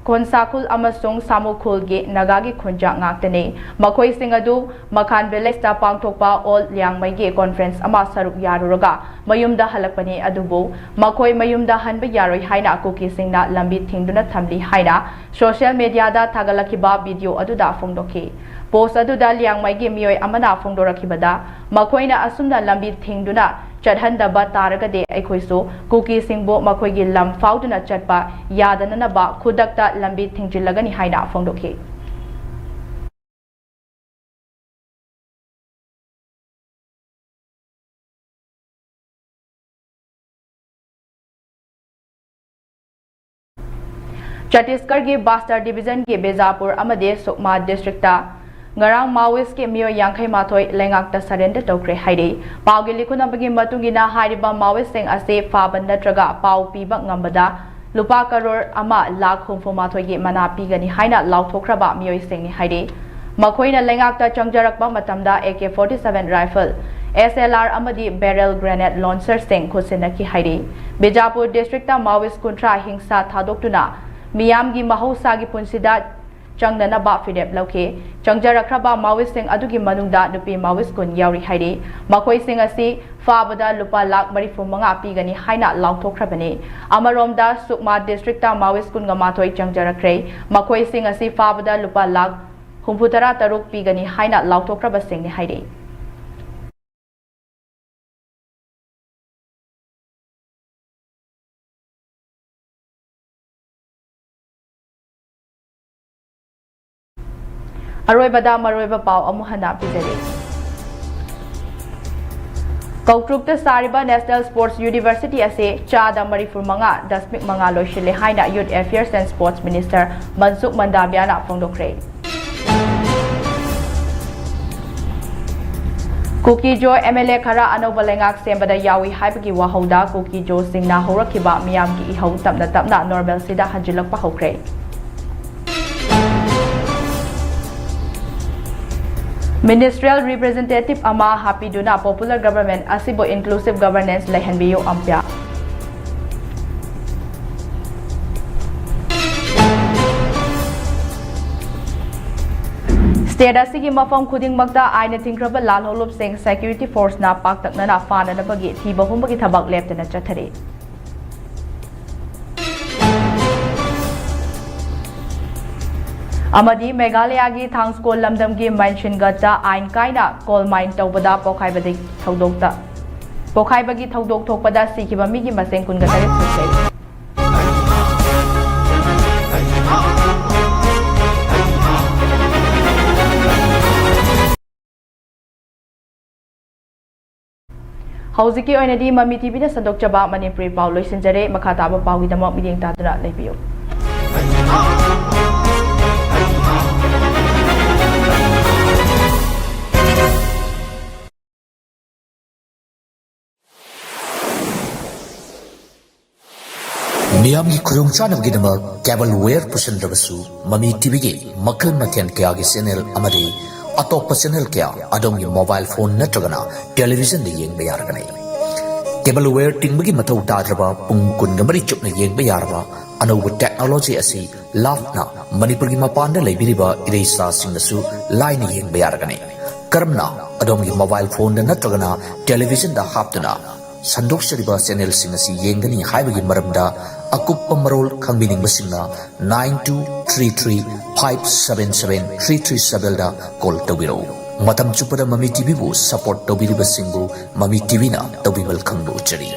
ꯈꯣꯟꯁꯥꯈꯨꯜ ꯑꯃꯁꯨꯡ ꯁꯥꯃꯨꯈꯨꯜꯒꯤ ꯅꯥꯒꯥꯒꯤ ꯈꯨꯟꯖꯥ ꯉꯥꯛꯇꯅꯤ꯫ ꯃꯈꯣꯏꯁꯤꯡ ꯑꯗꯨ ꯃꯈꯥꯟ village ꯇ ꯄꯥꯡꯊꯣꯛꯄ ꯑꯣꯜ ꯂꯤꯌꯥꯡꯃꯩꯒꯤ conference ꯑꯃ ꯁꯔꯨꯛ ꯌꯥꯔꯨꯔꯒ ꯃꯌꯨꯝꯗ ꯍꯜꯂꯛꯄꯅꯤ, ꯑꯗꯨꯕꯨ ꯃꯈꯣꯏ ꯃꯌꯨꯝꯗ ꯍꯟꯕ ꯌꯥꯔꯣꯏ ꯍꯥꯏꯅ ꯀꯨꯀꯤꯁꯤꯡꯅ ꯂꯝꯕꯤ ꯊꯤꯡꯗꯨꯅ ꯊꯝꯂꯤ ꯍꯥꯏꯅ social media ꯗ ꯊꯥꯒꯠꯂꯛꯈꯤꯕ video ꯑꯗꯨꯗ ꯐꯣꯡꯗꯣꯛꯈꯤ꯫ Post ꯑꯗꯨꯗ ꯂꯤꯌꯥꯡꯃꯩꯒꯤ ꯃꯤꯑꯣꯏ ꯑꯃꯅ ꯐꯣꯡꯗꯣꯔꯛꯈꯤꯕꯗ, ꯃꯈꯣꯏꯅ ꯑꯁꯨꯝꯅ ꯂꯝꯕꯤ ꯊꯤꯡꯗꯨꯅ ꯆꯠꯍꯟꯗꯕ ꯇꯥꯔꯒꯗꯤ ꯑꯩꯈꯣꯏꯁꯨ ꯀꯨꯀꯤꯁꯤꯡꯕꯨ ꯃꯈꯣꯏꯒꯤ ꯂꯝ ꯐꯥꯎꯗꯨꯅ ꯆꯠꯄ ꯌꯥꯗꯅꯅꯕ ꯈꯨꯗꯛꯇ ꯂꯝꯕꯤ ꯊꯤꯡꯖꯤꯜꯂꯒꯅꯤ ꯍꯥꯏꯅ ꯐꯣꯡꯗꯣꯛꯈꯤ꯫ ꯆꯇꯤꯁꯒꯔꯒꯤ ꯕꯁꯇꯔ division ꯒꯤ ꯕꯤꯖꯥꯄꯨꯔ ꯑꯃꯗꯤ ꯁꯨꯛꯃꯥ district ꯇ ꯉꯔꯥꯡ Maoist ꯀꯤ ꯃꯤꯑꯣꯏ ꯌꯥꯡꯈꯩ ꯃꯥꯊꯣꯏ ꯂꯩꯉꯥꯛꯇ surrender ꯇꯧꯈ꯭ꯔꯦ ꯍꯥꯏꯔꯤ꯫ ꯄꯥꯎꯒꯤ ꯂꯤꯈꯨꯠꯅꯕꯒꯤ ꯃꯇꯨꯡ ꯏꯟꯅ ꯍꯥꯏꯔꯤꯕ Maoist ꯁꯤꯡ ꯑꯁꯤ ꯐꯥꯕ ꯅꯠꯇ꯭ꯔꯒ ꯄꯥꯎ ꯄꯤꯕ ꯉꯝꯕꯗ ꯂꯨꯄꯥ ꯀꯔꯣꯔ ꯑꯃ ꯂꯥꯈ ꯍꯨꯝꯐꯨ ꯃꯥꯊꯣꯏꯒꯤ ꯃꯅꯥ ꯄꯤꯒꯅꯤ ꯍꯥꯏꯅ ꯂꯥꯎꯊꯣꯛꯈ꯭ꯔꯕ ꯃꯤꯑꯣꯏꯁꯤꯡꯅꯤ ꯍꯥꯏꯔꯤ꯫ ꯃꯈꯣꯏꯅ ꯂꯩꯉꯥꯛꯇ ꯆꯪꯖꯔꯛꯄ ꯃꯇꯝꯗ A K forty seven rifle, S L R ꯑꯃꯗꯤ barrel grenade launcher ꯁꯤꯡ ꯈꯨꯠꯁꯤꯟꯅꯈꯤ ꯍꯥꯏꯔꯤ꯫ ꯕꯤꯖꯥꯄꯨꯔ district ꯇ Maoist ꯀꯨꯟꯊ꯭ꯔꯥ ꯍꯤꯡꯁꯥ ꯊꯥꯗꯣꯛꯇꯨꯅ ꯃꯤꯌꯥꯝꯒꯤ ꯃꯍꯧꯁꯥꯒꯤ ꯄꯨꯟꯁꯤꯗ ꯆꯪꯅꯅꯕ ꯐꯤꯔꯦꯞ ꯂꯧꯈꯤ꯫ ꯆꯪꯖꯔꯛꯈ꯭ꯔꯕ Maoistꯁꯤꯡ ꯑꯗꯨꯒꯤ ꯃꯅꯨꯡꯗ ꯅꯨꯄꯤ Maoist ꯀꯨꯟ ꯌꯥꯎꯔꯤ ꯍꯥꯏꯔꯤ꯫ ꯃꯈꯣꯏꯁꯤꯡ ꯑꯁꯤ ꯐꯥꯕꯗ ꯂꯨꯄꯥ ꯂꯥꯈ ꯃꯔꯤꯐꯨ ꯃꯉꯥ ꯄꯤꯒꯅꯤ ꯍꯥꯏꯅ ꯂꯥꯎꯊꯣꯛꯈ꯭ꯔꯕꯅꯤ꯫ ꯑꯃꯔꯣꯝꯗ, ꯁꯨꯛꯃꯥ districtꯇ Maoist ꯀꯨꯟꯒ ꯃꯥꯊꯣꯏ ꯆꯪꯖꯔꯛꯈ꯭ꯔꯦ꯫ ꯃꯈꯣꯏꯁꯤꯡ ꯑꯁꯤ ꯐꯥꯕꯗ ꯂꯨꯄꯥ ꯂꯥꯈ ꯍꯨꯝꯐꯨꯇꯔꯥ ꯇꯔꯨꯛ ꯄꯤꯒꯅꯤ ꯍꯥꯏꯅ ꯂꯥꯎꯊꯣꯛꯈ꯭ꯔꯕꯁꯤꯡꯅꯤ ꯍꯥꯏꯔꯤ꯫ ꯑꯔꯣꯏꯕꯗ ꯃꯔꯨꯑꯣꯏꯕ ꯄꯥꯎ ꯑꯃꯨꯛ ꯍꯟꯅ ꯄꯤꯖꯔꯤ꯫ ꯀꯧꯇ꯭ꯔꯨꯛꯇ ꯁꯥꯔꯤꯕ National Sports University ꯑꯁꯤ ꯆꯥꯗ ꯃꯔꯤꯐꯨ ꯃꯉꯥ ꯗꯁꯃꯤꯛ ꯃꯉꯥ ꯂꯣꯏꯁꯤꯜꯂꯦ ꯍꯥꯏꯅ Youth Affairs and Sports Minister ꯃꯟꯁꯨꯈ ꯃꯟꯗꯥꯕꯤꯌꯥꯅ ꯐꯣꯡꯗꯣꯛꯈ꯭ꯔꯦ꯫ ꯀꯨꯀꯤꯖꯣ MLA ꯈꯔ ꯑꯅꯧꯕ ꯂꯩꯉꯥꯛ ꯁꯦꯝꯕꯗ ꯌꯥꯎꯏ ꯍꯥꯏꯕꯒꯤ ꯋꯥꯍꯧꯗ ꯀꯨꯀꯤꯖꯣꯁꯤꯡꯅ ꯍꯧꯔꯛꯈꯤꯕ ꯃꯤꯌꯥꯝꯒꯤ ꯏꯍꯧ ꯇꯞꯅ ꯇꯞꯅ normalꯁꯤꯗ ꯍꯟꯖꯤꯜꯂꯛꯄ ꯍꯧꯈ꯭ꯔꯦ꯫ Ministerial representative ꯑꯃ ꯍꯥꯞꯄꯤꯗꯨꯅ popular government ꯑꯁꯤꯕꯨ inclusive governance ꯂꯩꯍꯟꯕꯤꯌꯨ ꯑꯝꯄ꯭ꯌꯥ꯫ State ꯑꯁꯤꯒꯤ ꯃꯐꯝ ꯈꯨꯗꯤꯡꯃꯛꯇ ꯑꯥꯏꯟꯅ ꯊꯤꯡꯈ꯭ꯔꯕ ꯂꯥꯜꯍꯧꯂꯨꯞꯁꯤꯡ security forceꯅ ꯄꯥꯛꯇꯛꯅꯅ ꯐꯥꯅꯅꯕꯒꯤ ꯊꯤꯕ ꯍꯨꯝꯕꯒꯤ ꯊꯕꯛ ꯂꯦꯞꯇꯅ ꯆꯠꯊꯔꯤ꯫ ꯑꯃꯗꯤ ꯃꯦꯘꯥꯂꯌꯥꯒꯤ ꯊꯥꯡꯁꯀꯣꯜ ꯂꯝꯗꯝꯒꯤ ꯃꯟꯁꯤꯟꯒꯠꯇ ꯑꯥꯏꯟ ꯀꯥꯏꯅ coal mine ꯇꯧꯕꯗ ꯄꯣꯈꯥꯏꯕꯗꯒꯤ ꯊꯧꯗꯣꯛꯇ, ꯄꯣꯈꯥꯏꯕꯒꯤ ꯊꯧꯗꯣꯛ ꯊꯣꯛꯄꯗ ꯁꯤꯈꯤꯕ ꯃꯤꯒꯤ ꯃꯁꯤꯡ ꯀꯨꯟꯒ ꯇꯔꯦꯠ ꯁꯨꯈ꯭ꯔꯦ꯫ ꯍꯧꯖꯤꯛꯀꯤ ꯑꯣꯏꯅꯗꯤ ꯃꯃꯤ ꯇꯤꯚꯤꯅ ꯁꯟꯗꯣꯛꯆꯕ ꯃꯅꯤꯄꯨꯔꯤ ꯄꯥꯎ ꯂꯣꯏꯁꯤꯟꯖꯔꯦ꯫ ꯃꯈꯥ ꯇꯥꯕ ꯄꯥꯎꯒꯤꯗꯃꯛ ꯃꯤꯠꯌꯦꯡ ꯇꯥꯗꯨꯅ ꯂꯩꯕꯤꯌꯨ꯫ ꯃꯤꯌꯥꯝꯒꯤ ꯈꯨꯗꯣꯡꯆꯥꯅꯕꯒꯤꯗꯃꯛ cable wire ꯄꯨꯁꯤꯟꯗ꯭ꯔꯕꯁꯨ, ꯃꯃꯤ ꯇꯤꯚꯤꯒꯤ ꯃꯈꯜ ꯃꯊꯦꯜ ꯀꯌꯥꯒꯤ channel ꯑꯃꯗꯤ ꯑꯇꯣꯞꯄ channel ꯀꯌꯥ ꯑꯗꯣꯝꯒꯤ mobile phone ꯅꯠꯇ꯭ꯔꯒꯅ televisionꯗ ꯌꯦꯡꯕ ꯌꯥꯔꯒꯅꯤ꯫ Cable wire ꯇꯤꯡꯕꯒꯤ ꯃꯊꯧ ꯇꯥꯗ꯭ꯔꯕ, ꯄꯨꯡ ꯀꯨꯟꯒ ꯃꯔꯤ ꯆꯨꯞꯅ ꯌꯦꯡꯕ ꯌꯥꯔꯕ ꯑꯅꯧꯕ technology ꯑꯁꯤ ꯂꯥꯞꯅ ꯃꯅꯤꯄꯨꯔꯒꯤ ꯃꯄꯥꯟꯗ ꯂꯩꯕꯤꯔꯤꯕ ꯏꯔꯩꯆꯥꯁꯤꯡꯅꯁꯨ ꯂꯥꯏꯅ ꯌꯦꯡꯕ ꯌꯥꯔꯒꯅꯤ꯫ ꯀꯔꯝꯅ? ꯑꯗꯣꯝꯒꯤ mobile phoneꯗ ꯅꯠꯇ꯭ꯔꯒꯅ televisionꯗ ꯍꯥꯞꯇꯨꯅ ꯁꯟꯗꯣꯛꯆꯔꯤꯕ channelꯁꯤꯡ ꯑꯁꯤ ꯌꯦꯡꯒꯅꯤ ꯍꯥꯏꯕꯒꯤ ꯃꯔꯝꯗ ꯑꯀꯨꯞꯄ ꯃꯔꯣꯜ ꯈꯪꯕꯤꯅꯤꯡꯕꯁꯤꯡꯅ nine two three three five seven seven three three sevenꯗ call ꯇꯧꯕꯤꯔꯛꯎ꯫ ꯃꯇꯝ ꯆꯨꯞꯄꯗ ꯃꯃꯤ TVꯕꯨ support ꯇꯧꯕꯤꯔꯤꯕꯁꯤꯡꯕꯨ ꯃꯃꯤ TVꯅ ꯇꯧꯕꯤꯃꯜ ꯈꯪꯕ ꯎꯠꯆꯔꯤ꯫